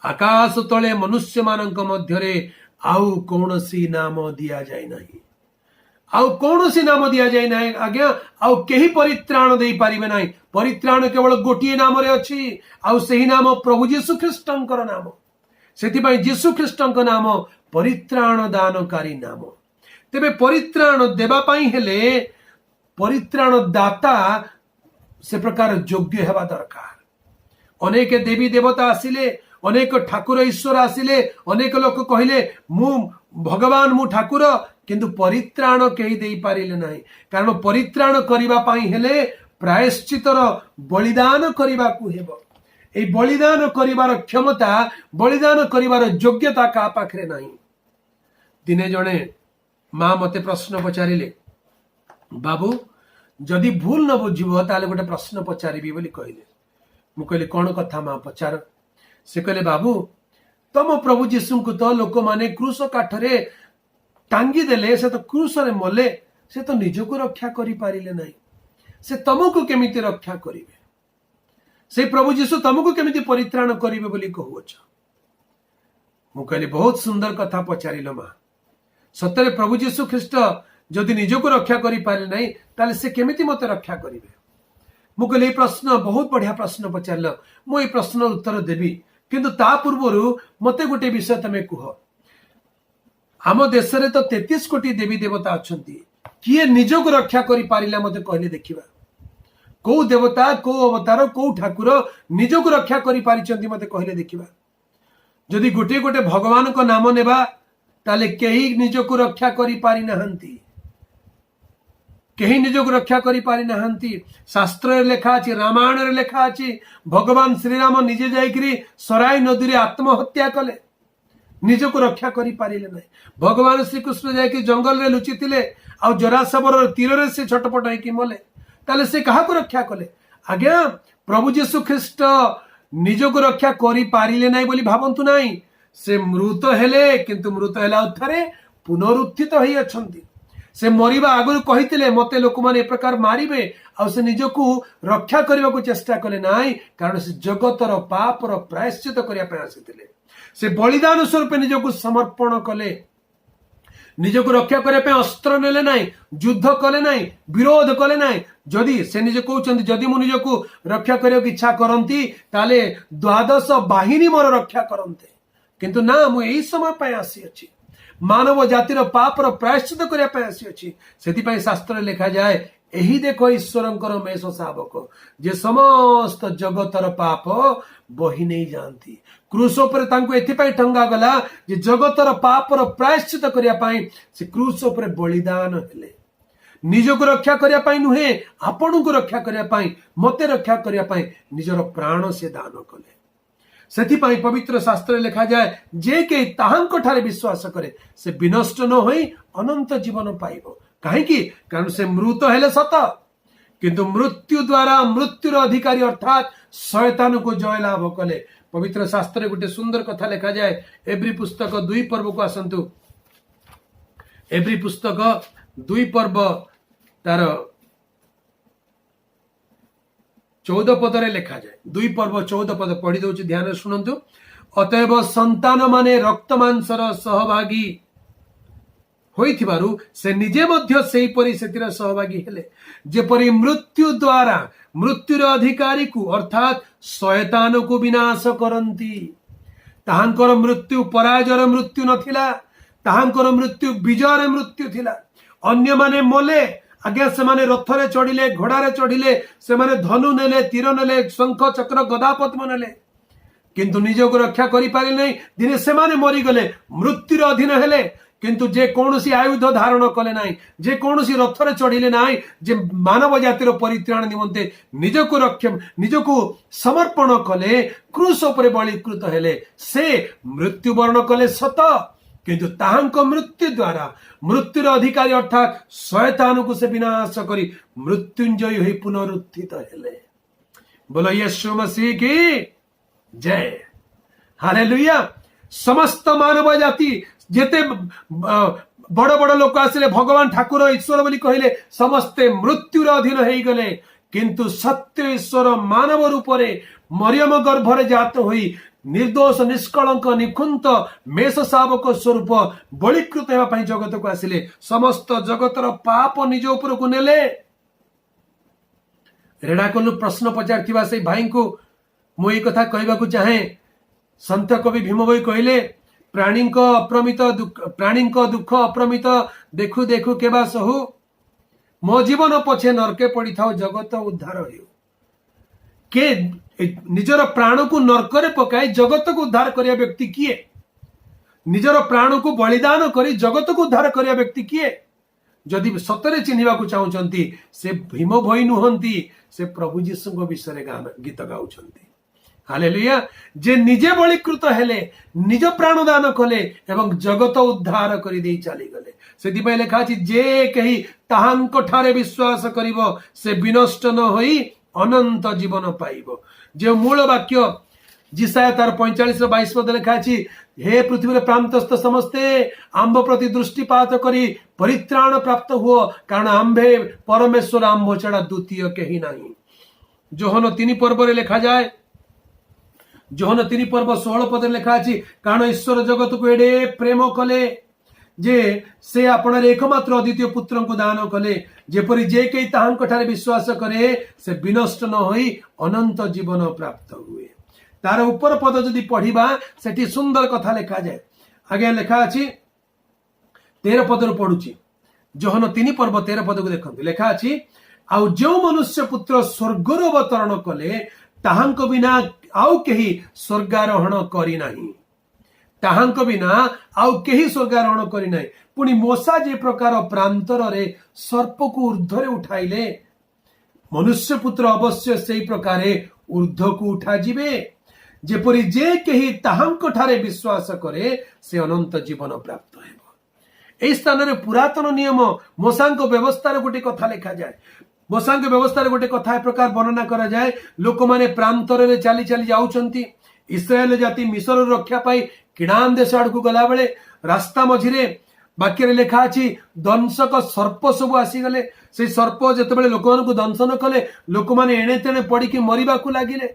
ଆକାଶ ତଳେ ମନୁଷ୍ୟମାନଙ୍କ ମଧ୍ୟରେ ଆଉ କୌଣସି ନାମ ଦିଆଯାଇ ନାହିଁ। ଆଉ କୌଣସି ନାମ ଦିଆଯାଇ ନାହିଁ ଆଜ୍ଞା। ଆଉ କେହି ପରିତ୍ରାଣ ଦେଇପାରିବେ ନାହିଁ। ପରିତ୍ରାଣ କେବଳ ଗୋଟିଏ ନାମରେ ଅଛି, ଆଉ ସେହି ନାମ ପ୍ରଭୁ ଯୀଶୁ ଖ୍ରୀଷ୍ଟଙ୍କର ନାମ। ସେଥିପାଇଁ ଯୀଶୁ ଖ୍ରୀଷ୍ଟଙ୍କ ନାମ ପରିତ୍ରାଣ ଦାନକାରୀ ନାମ। ତେବେ ପରିତ୍ରାଣ ଦେବା ପାଇଁ ହେଲେ ପରିତ୍ରାଣ ଦାତା ସେ ପ୍ରକାର ଯୋଗ୍ୟ ହେବା ଦରକାର। ଅନେକ ଦେବୀ ଦେବତା ଆସିଲେ, ଅନେକ ଠାକୁର ଈଶ୍ୱର ଆସିଲେ, ଅନେକ ଲୋକ କହିଲେ, "ମୁଁ ଭଗବାନ, ମୁଁ ଠାକୁର।" କିନ୍ତୁ ପରିତ୍ରାଣ କେହି ଦେଇପାରିଲେ ନାହିଁ। କାରଣ ପରିତ୍ରାଣ କରିବା ପାଇଁ ହେଲେ ପ୍ରାୟଶ୍ଚିତର ବଳିଦାନ କରିବାକୁ ହେବ। ଏଇ ବଳିଦାନ କରିବାର କ୍ଷମତା, ବଳିଦାନ କରିବାର ଯୋଗ୍ୟତା କାହା ପାଖରେ ନାହିଁ। ଦିନେ ଜଣେ ମା ମତେ ପ୍ରଶ୍ନ ପଚାରିଲେ, "ବାବୁ, ଯଦି ଭୁଲ ନ ବୁଝିବ ତାହେଲେ ଗୋଟେ ପ୍ରଶ୍ନ ପଚାରିବି" ବୋଲି କହିଲେ। ମୁଁ କହିଲି, "କଣ କଥା ମା, ପଚାର।" ସେ କହିଲେ, "ବାବୁ, ତମ ପ୍ରଭୁ ଯୀଶୁଙ୍କୁ ତ ଲୋକମାନେ କ୍ରୁଶ କାଠରେ ଟାଙ୍ଗି ଦେଲେ, ସେ ତ କ୍ରୁଶରେ ମଲେ, ସେ ତ ନିଜକୁ ରକ୍ଷା କରିପାରିଲେ ନାହିଁ, ସେ ତମକୁ କେମିତି ରକ୍ଷା କରିବେ? ସେଇ ପ୍ରଭୁ ଯୀଶୁ ତମକୁ କେମିତି ପରିତ୍ରାଣ କରିବେ ବୋଲି କହୁଅଛ?" ମୁଁ କହିଲି, "ବହୁତ ସୁନ୍ଦର କଥା ପଚାରିଲ ମା। ସତରେ ପ୍ରଭୁ ଯୀଶୁ ଖ୍ରୀଷ୍ଟ ଯଦି ନିଜକୁ ରକ୍ଷା କରିପାରିଲେ ନାହିଁ, ତାହେଲେ ସେ କେମିତି ମତେ ରକ୍ଷା କରିବେ?" ମୁଁ କହିଲି, "ଏଇ ପ୍ରଶ୍ନ ବହୁତ ବଢିଆ ପ୍ରଶ୍ନ ପଚାରିଲ। ମୁଁ ଏଇ ପ୍ରଶ୍ନର ଉତ୍ତର ଦେବି, କିନ୍ତୁ ତା ପୂର୍ବରୁ ମତେ ଗୋଟେ ବିଷୟ ତମେ କୁହ। ଆମ ଦେଶରେ ତ 33 କୋଟି ଦେବୀ ଦେବତା ଅଛନ୍ତି। କିଏ ନିଜକୁ ରକ୍ଷା କରିପାରିଲା, ମତେ କହିଲେ ଦେଖିବା। କୋଉ ଦେବତା, କୋଉ ଅବତାର, କୋଉ ଠାକୁର ନିଜକୁ ରକ୍ଷା କରିପାରିଛନ୍ତି, ମତେ କହିଲେ ଦେଖିବା। ଯଦି ଗୋଟିଏ ଗୋଟେ ଭଗବାନଙ୍କ ନାମ ନେବା, ତାହେଲେ କେହି ନିଜକୁ ରକ୍ଷା କରିପାରିନାହାନ୍ତି। କେହି ନିଜକୁ ରକ୍ଷା କରିପାରିନାହାନ୍ତି। ଶାସ୍ତ୍ରରେ ଲେଖା ଅଛି, ରାମାୟଣରେ ଲେଖା ଅଛି, ଭଗବାନ ଶ୍ରୀରାମ ନିଜେ ଯାଇକିରି ସରାଇ ନଦୀରେ ଆତ୍ମହତ୍ୟା କଲେ, ନିଜକୁ ରକ୍ଷା କରିପାରିଲେ ନାହିଁ। ଭଗବାନ ଶ୍ରୀକୃଷ୍ଣ ଯାଇକି ଜଙ୍ଗଲରେ ଲୁଚିଥିଲେ, ଆଉ ଜରାଶବର ତୀରରେ ସେ ଛଟପଟ ହେଇକି ମଲେ। ତାହେଲେ ସେ କାହାକୁ ରକ୍ଷା କଲେ ଆଜ୍ଞା? ପ୍ରଭୁ ଯୀଶୁ ଖ୍ରୀଷ୍ଟ ନିଜକୁ ରକ୍ଷା କରିପାରିଲେ ନାହିଁ ବୋଲି ଭାବନ୍ତୁ ନାହିଁ। ସେ ମୃତ ହେଲେ, କିନ୍ତୁ ମୃତ ହେଲେ ଆଉ ଥରେ ପୁନରୁତ୍ଥିତ ହେଇ ଅଛନ୍ତି। ସେ ମରିବା ଆଗରୁ କହିଥିଲେ, ମତେ ଲୋକମାନେ ଏ ପ୍ରକାର ମାରିବେ। ଆଉ ସେ ନିଜକୁ ରକ୍ଷା କରିବାକୁ ଚେଷ୍ଟା କଲେ ନାହିଁ, କାରଣ ସେ ଜଗତର ପାପର ପ୍ରାୟଶ୍ଚିତ କରିବା ପାଇଁ ଆସିଥିଲେ। ସେ ବଳିଦାନ ସ୍ୱରୂପ ନିଜକୁ ସମର୍ପଣ କଲେ। ନିଜକୁ ରକ୍ଷା କରିବା ପାଇଁ ଅସ୍ତ୍ର ନେଲେ ନାହିଁ, ଯୁଦ୍ଧ କଲେ ନାହିଁ, ବିରୋଧ କଲେ ନାହିଁ। ଯଦି ସେ ନିଜେ କହୁଛନ୍ତି, ଯଦି ମୁଁ ନିଜକୁ ରକ୍ଷା କରିବାକୁ ଇଚ୍ଛା କରନ୍ତି, ତାହେଲେ ଦ୍ୱାଦଶ ବାହିନୀ ମୋର ରକ୍ଷା କରନ୍ତେ। କିନ୍ତୁ ନା, ମୁଁ ଏଇ ସମୟ ପାଇଁ ଆସିଅଛି, ମାନବ ଜାତିର ପାପର ପ୍ରାୟଶ୍ଚିତ କରିବା ପାଇଁ ଆସିଅଛି।" ସେଥିପାଇଁ ଶାସ୍ତ୍ରରେ ଲେଖାଯାଏ, "ଏହି ଦେଖ ଈଶ୍ୱରଙ୍କର ମେଷ ଶାବକ, ଯେ ସମସ୍ତ ଜଗତର ପାପ ବହି ନେଇ ଯାଆନ୍ତି।" କ୍ରୁଶ ଉପରେ ତାଙ୍କୁ ଏଥିପାଇଁ ଟଙ୍ଗା ଗଲା ଯେ ଜଗତର ପାପର ପ୍ରାୟଶ୍ଚିତ କରିବା ପାଇଁ ସେ କ୍ରୁଶ ଉପରେ ବଳିଦାନ ହେଲେ। ନିଜକୁ ରକ୍ଷା କରିବା ପାଇଁ ନୁହେଁ, ଆପଣଙ୍କୁ ରକ୍ଷା କରିବା ପାଇଁ, ମତେ ରକ୍ଷା କରିବା ପାଇଁ ନିଜର ପ୍ରାଣ ସେ ଦାନ କଲେ। ସେଥିପାଇଁ ପବିତ୍ର ଶାସ୍ତ୍ରରେ ଲେଖାଯାଏ, ଯେ କେହି ତାହାଙ୍କ ଠାରେ ବିଶ୍ୱାସ କରେ, ସେ ବିନଷ୍ଟ ନ ହୋଇ ଅନନ୍ତ ଜୀବନ ପାଇବ। କାହିଁକି? କାରଣ ସେ ମୃତ ହେଲେ ସତ, କିନ୍ତୁ ମୃତ୍ୟୁ ଦ୍ୱାରା ମୃତ୍ୟୁର ଅଧିକାରୀ ଅର୍ଥାତ୍ ଶୟତାନକୁ ଜୟ ଲାଭ କଲେ। ପବିତ୍ର ଶାସ୍ତ୍ରରେ ଗୋଟେ ସୁନ୍ଦର କଥା ଲେଖାଯାଏ। ଏବ୍ରୀ ପୁସ୍ତକ 2 ପର୍ବକୁ ଆସନ୍ତୁ। ଏବ୍ରୀ ପୁସ୍ତକ 2 ପର୍ବ ତାର 14 ପଦରେ ଲେଖାଯାଏ। 2 ପର୍ବ 14 ପଦ ପଢି ଦଉଛି, ଧ୍ୟାନରେ ଶୁଣନ୍ତୁ। ଅତଏବ ସନ୍ତାନ ମାନେ ରକ୍ତ ମାଂସର ସହଭାଗୀ ହୋଇଥିବାରୁ ସେ ନିଜେ ମଧ୍ୟ ସେହିପରି ସେଥିରେ ସହଭାଗୀ ହେଲେ, ଯେପରି ମୃତ୍ୟୁ ଦ୍ୱାରା ମୃତ୍ୟୁର ଅଧିକାରୀକୁ ଅର୍ଥାତ୍ ଶୟତାନକୁ ବିନାଶ କରନ୍ତି। ତାହାଙ୍କର ମୃତ୍ୟୁ ପରାଜୟର ମୃତ୍ୟୁ ନଥିଲା, ତାହାଙ୍କର ମୃତ୍ୟୁ ବିଜୟର ମୃତ୍ୟୁ ଥିଲା। ଅନ୍ୟମାନେ ମଲେ ଆଜ୍ଞା, ସେମାନେ ରଥରେ ଚଢିଲେ, ଘୋଡାରେ ଚଢିଲେ, ସେମାନେ ଧନୁ ନେଲେ, ତୀର ନେଲେ, ଶଙ୍ଖ, ଚକ୍ର, ଗଦା, ପଦ୍ମ ନେଲେ, କିନ୍ତୁ ନିଜକୁ ରକ୍ଷା କରିପାରିଲେ ନାହିଁ। ଦିନେ ସେମାନେ ମରିଗଲେ, ମୃତ୍ୟୁର ଅଧୀନ ହେଲେ। କିନ୍ତୁ ଯେ କୌଣସି ଆୟୁଧ ଧାରଣ କଲେ ନାହିଁ, ଯେ କୌଣସି ରଥରେ ଚଢିଲେ ନାହିଁ, ଯେ ମାନବ ଜାତିର ପରିତ୍ରାଣ ନିମନ୍ତେ ନିଜକୁ ସମର୍ପଣ କଲେ, କ୍ରୁଶ ଉପରେ ବଳୀକୃତ ହେଲେ, ସେ ମୃତ୍ୟୁବରଣ କଲେ ସତ, କିନ୍ତୁ ତାହାଙ୍କ ମୃତ୍ୟୁ ଦ୍ୱାରା ମୃତ୍ୟୁର ଅଧିକାରୀ ଅର୍ଥାତ୍ ଶୟତାନକୁ ସେ ବିନାଶ କରି ମୃତ୍ୟୁଞ୍ଜୟୀ ହୋଇ ପୁନରୁତ୍ଥିତ ହେଲେ। बोलो यीशु मसीह की जय। ହାଲେଲୁୟା। ସମସ୍ତ ମାନବ ଜାତି ଯେତେ ବଡ ବଡ ଲୋକ ଆସିଲେ, ଭଗବାନ, ଠାକୁର, ଈଶ୍ୱର ବୋଲି କହିଲେ, ସମସ୍ତେ ମୃତ୍ୟୁର ଅଧୀନ ହେଇଗଲେ। କିନ୍ତୁ ସତ୍ୟ ଈଶ୍ୱର ମାନବ ରୂପରେ ମରିୟମ ଗର୍ଭରେ ଜାତ ହୋଇ ନିର୍ଦ୍ଦୋଷ, ନିଷ୍କଳଙ୍କ, ନିଖୁନ୍ତ ମେଷ ଶାବକ ସ୍ୱରୂପ ବଳିକୃତ ହେବା ପାଇଁ ଜଗତକୁ ଆସିଲେ। ସମସ୍ତ ଜଗତର ପାପ ନିଜ ଉପରକୁ ନେଲେ। ରେଢାଖୋଲରୁ ପ୍ରଶ୍ନ ପଚାରିଥିବା ସେଇ ଭାଇଙ୍କୁ ମୁଁ ଏଇ କଥା କହିବାକୁ ଚାହେଁ। ସନ୍ଥ କବି ଭୀମଭୋଇ କହିଲେ, ପ୍ରାଣୀଙ୍କ ଦୁଃଖ ଅପରିମିତ, ଦେଖୁ ଦେଖୁ କେବା ସହୁ। ମୋ ଜୀବନ ପଛେ ନର୍କେ ପଡିଥାଉ, ଜଗତ ଉଦ୍ଧାର ହେଉ। କେ ନିଜର ପ୍ରାଣକୁ ନର୍କରେ ପକାଇ ଜଗତକୁ ଉଦ୍ଧାର କରିବା ବ୍ୟକ୍ତି କିଏ? ନିଜର ପ୍ରାଣକୁ ବଳିଦାନ କରି ଜଗତକୁ ଉଦ୍ଧାର କରିବା ବ୍ୟକ୍ତି କିଏ? ଯଦି ସତରେ ଚିହ୍ନିବାକୁ ଚାହୁଁଛନ୍ତି, ସେ ଭୀମ ଭୋଇ ନୁହନ୍ତି, ସେ ପ୍ରଭୁ ଯୀଶୁଙ୍କ ବିଷୟରେ ଗୀତ ଗାଉଛନ୍ତି। ହାଲେଲୁୟା! ଯେ ନିଜେ ବଳିକୃତ ହେଲେ, ନିଜ ପ୍ରାଣ ଦାନ କଲେ ଏବଂ ଜଗତ ଉଦ୍ଧାର କରିଦେଇ ଚାଲିଗଲେ। ସେଥିପାଇଁ ଲେଖା ଅଛି, ଯେ କେହି ତାହାଙ୍କ ଠାରେ ବିଶ୍ୱାସ କରିବ, ସେ ବିନଷ୍ଟ ନ ହୋଇ ଅନନ୍ତ ଜୀବନ ପାଇବ। ଯେଉଁ ମୂଳ ବାକ୍ୟ ଯିଶାଇୟ ତାର 45ର 22 ପଦ ଲେଖା ଅଛି, ହେ ପୃଥିବୀର ପ୍ରାନ୍ତସ୍ଥ ସମସ୍ତେ, ଆମ୍ଭ ପ୍ରତି ଦୃଷ୍ଟିପାତ କରି ପରିତ୍ରାଣ ପ୍ରାପ୍ତ ହୁଅ, କାରଣ ଆମ୍ଭେ ପରମେଶ୍ୱର, ଆମ୍ଭ ଛଡା ଦ୍ୱିତୀୟ କେହି ନାହିଁ। ଯୋହନ 3 ପର୍ବରେ ଲେଖାଯାଏ, ଯୋହନ 3 ପର୍ବ 16 ପଦରେ ଲେଖା ଅଛି, କାରଣ ଈଶ୍ୱର ଜଗତକୁ ଏଡେ ପ୍ରେମ କଲେ ଯେ ସେ ଆପଣାର ଏକମାତ୍ର ଅଦ୍ୱିତୀୟ ପୁତ୍ରଙ୍କୁ ଦାନ କଲେ, ଯେପରି ଯେ କେହି ତାହାଙ୍କ ଠାରେ ବିଶ୍ୱାସ କରେ, ସେ ବିନଷ୍ଟ ନ ହୋଇ ଅନନ୍ତ ଜୀବନ ପ୍ରାପ୍ତ ହୁଏ। ତାର ଉପର ପଦ ଯଦି ପଢିବା, ସେଠି ସୁନ୍ଦର କଥା ଲେଖାଯାଏ ଆଜ୍ଞା। ଲେଖା ଅଛି, 13 ପଦରୁ ପଢୁଛି। ଯୋହନ 3 ପର୍ବ 13 ପଦକୁ ଦେଖନ୍ତୁ। ଲେଖା ଅଛି, ଆଉ ଯେଉଁ ମନୁଷ୍ୟ ପୁତ୍ର ସ୍ୱର୍ଗରୁ ଅବତରଣ କଲେ, ତାହାଙ୍କ ବିନା ଆଉ କେହି ସ୍ୱର୍ଗାରୋହଣ କରିନାହିଁ। ତାହାଙ୍କ ବିନା ଆଉ କେହି ସ୍ୱର୍ଗାରୋହଣ କରିନାହିଁ। ପୁଣି ମୋଶା ଯେ ପ୍ରକାର ପ୍ରାନ୍ତରରେ ସର୍ପକୁ ଉର୍ଦ୍ଧ୍ୱରେ ଉଠାଇଲେ, ମନୁଷ୍ୟ ପୁତ୍ର ଅବଶ୍ୟ ସେଇ ପ୍ରକାରେ ଉର୍ଦ୍ଧ୍ୱକୁ ଉଠାଯିବେ, ଯେପରି ଯେ କେହି ତାହାଙ୍କ ଠାରେ ବିଶ୍ୱାସ କରେ, ସେ ଅନନ୍ତ ଜୀବନ ପ୍ରାପ୍ତ ହେବ। ଏହି ସ୍ଥାନରେ ପୁରାତନ ନିୟମ ମୋଶାଙ୍କ ବ୍ୟବସ୍ଥାରେ ଗୋଟେ କଥା ଲେଖାଯାଏ। ମୋଶାଙ୍କ ବ୍ୟବସ୍ଥାରେ ଗୋଟେ କଥା ଏ ପ୍ରକାର ବର୍ଣ୍ଣନା କରାଯାଏ। ଲୋକମାନେ ପ୍ରାନ୍ତରରେ ଚାଲି ଚାଲି ଯାଉଛନ୍ତି। ଇସ୍ରାଏଲ ଜାତି ମିଶରରୁ ରକ୍ଷା ପାଇ କିଣାନ ଦେଶ ଆଡକୁ ଗଲାବେଳେ ରାସ୍ତା ମଝିରେ ବାକ୍ୟରେ ଲେଖା ଅଛି, ଦଂଶକ ସର୍ପ ସବୁ ଆସିଗଲେ। ସେଇ ସର୍ପ ଯେତେବେଳେ ଲୋକମାନଙ୍କୁ ଦଂଶନ କଲେ, ଲୋକମାନେ ଏଣେ ତେଣେ ପଡିକି ମରିବାକୁ ଲାଗିଲେ।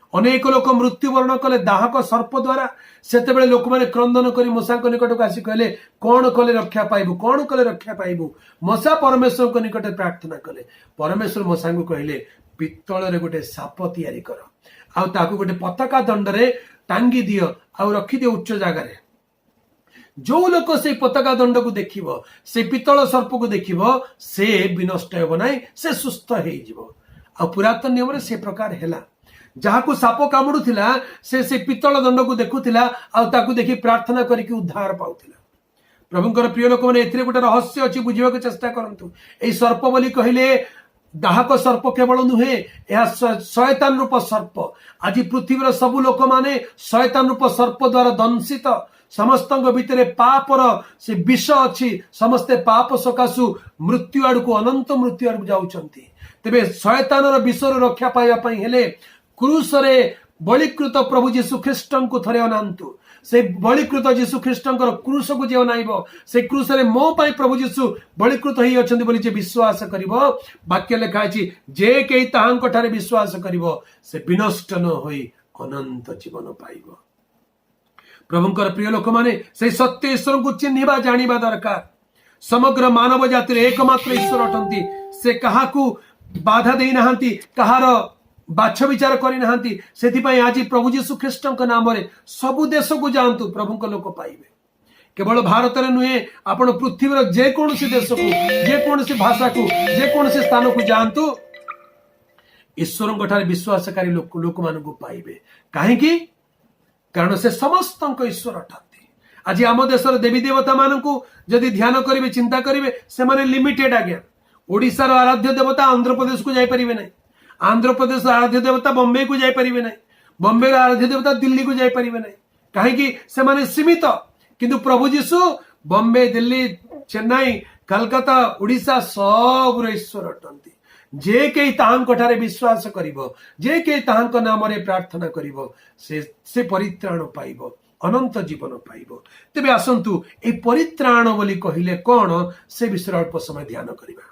ଅନେକ ଲୋକ ମୃତ୍ୟୁବରଣ କଲେ ଦାହକ ସର୍ପ ଦ୍ୱାରା। ସେତେବେଳେ ଲୋକମାନେ କ୍ରନ୍ଦନ କରି ମୋଶାଙ୍କ ନିକଟକୁ ଆସି କହିଲେ, କଣ କଲେ ରକ୍ଷା ପାଇବୁ? କଣ କଲେ ରକ୍ଷା ପାଇବୁ? ମୋଶା ପରମେଶ୍ୱରଙ୍କ ନିକଟରେ ପ୍ରାର୍ଥନା କଲେ। ପରମେଶ୍ୱର ମୋଶାଙ୍କୁ କହିଲେ, ପିତ୍ତଳରେ ଗୋଟେ ସାପ ତିଆରି କର ଆଉ ତାକୁ ଗୋଟେ ପତାକା ଦଣ୍ଡରେ ଟାଙ୍ଗି ଦିଅ ଆଉ ରଖିଦିଅ ଉଚ୍ଚ ଜାଗାରେ। ଯୋଉ ଲୋକ ସେଇ ପତାକା ଦଣ୍ଡକୁ ଦେଖିବ, ସେ ପିତ୍ତଳ ସର୍ପକୁ ଦେଖିବ, ସେ ବିନଷ୍ଟ ହେବ ନାହିଁ, ସେ ସୁସ୍ଥ ହେଇଯିବ। ଆଉ ପୁରାତନ ନିୟମରେ ସେ ପ୍ରକାର ହେଲା। ଯାହାକୁ ସାପ କାମୁଡୁଥିଲା, ସେ ସେ ପିତ୍ତଳ ଦଣ୍ଡକୁ ଦେଖୁଥିଲା ଆଉ ତାକୁ ଦେଖି ପ୍ରାର୍ଥନା କରିକି ଉଦ୍ଧାର ପାଉଥିଲା। ପ୍ରଭୁଙ୍କର ପ୍ରିୟ ଲୋକମାନେ, ଏଥିରେ ଗୋଟେ ରହସ୍ୟ ଅଛି, ବୁଝିବାକୁ ଚେଷ୍ଟା କରନ୍ତୁ। ଏଇ ସର୍ପ ବୋଲି କହିଲେ ଦାହକ ସର୍ପ କେବଳ ନୁହେଁ, ଏହା ଶୟତାନ ରୂପ ସର୍ପ। ଆଜି ପୃଥିବୀର ସବୁ ଲୋକମାନେ ଶୟତାନ ରୂପ ସର୍ପ ଦ୍ୱାରା ଦଂଶିତ। ସମସ୍ତଙ୍କ ଭିତରେ ପାପର ସେ ବିଷ ଅଛି। ସମସ୍ତେ ପାପ ସକାଶୁ ମୃତ୍ୟୁ ଆଡକୁ, ଅନନ୍ତ ମୃତ୍ୟୁ ଆଡକୁ ଯାଉଛନ୍ତି। ତେବେ ଶୟତାନର ବିଷରୁ ରକ୍ଷା ପାଇବା ପାଇଁ ହେଲେ କ୍ରୁଶରେ ବଳିକୃତ ପ୍ରଭୁ ଯୀଶୁ ଖ୍ରୀଷ୍ଟଙ୍କୁ ଥରେ ଅନାନ୍ତୁ। ସେ ବଳିକୃତ ଯୀଶୁ ଖ୍ରୀଷ୍ଟଙ୍କର କ୍ରୁଶକୁ ଯିଏ ଅନାଇବ, ସେ କ୍ରୁଶରେ ମୋ ପାଇଁ ପ୍ରଭୁ ଯୀଶୁ ବଳିକୃତ ହେଇ ଅଛନ୍ତି ବୋଲି ଯେ ବିଶ୍ୱାସ କରିବ, ବାକ୍ୟ ଲେଖା ଅଛି, ଯେ କେହି ତାହାଙ୍କ ଠାରେ ବିଶ୍ୱାସ କରିବ, ସେ ବିନଷ୍ଟ ନ ହୋଇ ଅନନ୍ତ ଜୀବନ ପାଇବ। ପ୍ରଭୁଙ୍କର ପ୍ରିୟ ଲୋକମାନେ, ସେଇ ସତ୍ୟ ଈଶ୍ୱରଙ୍କୁ ଚିହ୍ନିବା, ଜାଣିବା ଦରକାର। ସମଗ୍ର ମାନବ ଜାତିର ଏକମାତ୍ର ଈଶ୍ୱର ଅଟନ୍ତି। ସେ କାହାକୁ ବାଧା ଦେଇନାହାନ୍ତି, କାହାର ବାଛ ବିଚାର କରିନାହାନ୍ତି। ସେଥିପାଇଁ ଆଜି ପ୍ରଭୁ ଯୀଶୁ ଖ୍ରୀଷ୍ଟଙ୍କ ନାମରେ ସବୁ ଦେଶକୁ ଯାଆନ୍ତୁ, ପ୍ରଭୁଙ୍କ ଲୋକ ପାଇବେ। କେବଳ ଭାରତରେ ନୁହେଁ, ଆପଣ ପୃଥିବୀର ଯେକୌଣସି ଦେଶକୁ, ଯେକୌଣସି ଭାଷାକୁ, ଯେକୌଣସି ସ୍ଥାନକୁ ଯାଆନ୍ତୁ, ଈଶ୍ୱରଙ୍କ ଠାରେ ବିଶ୍ୱାସକାରୀ ଲୋକମାନଙ୍କୁ ପାଇବେ। କାହିଁକି? କାରଣ ସେ ସମସ୍ତଙ୍କ ଈଶ୍ୱର ଅଟନ୍ତି। ଆଜି ଆମ ଦେଶର ଦେବୀ ଦେବତା ମାନଙ୍କୁ ଯଦି ଧ୍ୟାନ କରିବେ, ଚିନ୍ତା କରିବେ, ସେମାନେ ଲିମିଟେଡ ଆଜ୍ଞା। ଓଡ଼ିଶାର ଆରାଧ୍ୟ ଦେବତା ଆନ୍ଧ୍ରପ୍ରଦେଶକୁ ଯାଇପାରିବେ ନାହିଁ। ଆନ୍ଧ୍ରପ୍ରଦେଶର ଆରାଧ୍ୟ ଦେବତା ବମ୍ବେକୁ ଯାଇପାରିବେ ନାହିଁ। ବମ୍ବେର ଆରାଧ୍ୟ ଦେବତା ଦିଲ୍ଲୀକୁ ଯାଇପାରିବେ ନାହିଁ। କାହିଁକି? ସେମାନେ ସୀମିତ। କିନ୍ତୁ ପ୍ରଭୁ ଯୀଶୁ ବମ୍ବେ, ଦିଲ୍ଲୀ, ଚେନ୍ନାଇ, କାଲକାତା, ଓଡ଼ିଶା ସବୁର ଈଶ୍ୱର ଅଟନ୍ତି। ଯେ କେହି ତାହାଙ୍କ ଠାରେ ବିଶ୍ୱାସ କରିବ, ଯେ କେହି ତାହାଙ୍କ ନାମରେ ପ୍ରାର୍ଥନା କରିବ, ସେ ସେ ପରିତ୍ରାଣ ପାଇବ। ଅନନ୍ତ ଜୀବନ ପାଇବ। ତେବେ ଆସନ୍ତୁ, ଏହି ପରିତ୍ରାଣ ବୋଲି କହିଲେ କଣ, ସେ ବିଷୟରେ ଅଳ୍ପ ସମୟ ଧ୍ୟାନ କରିବା।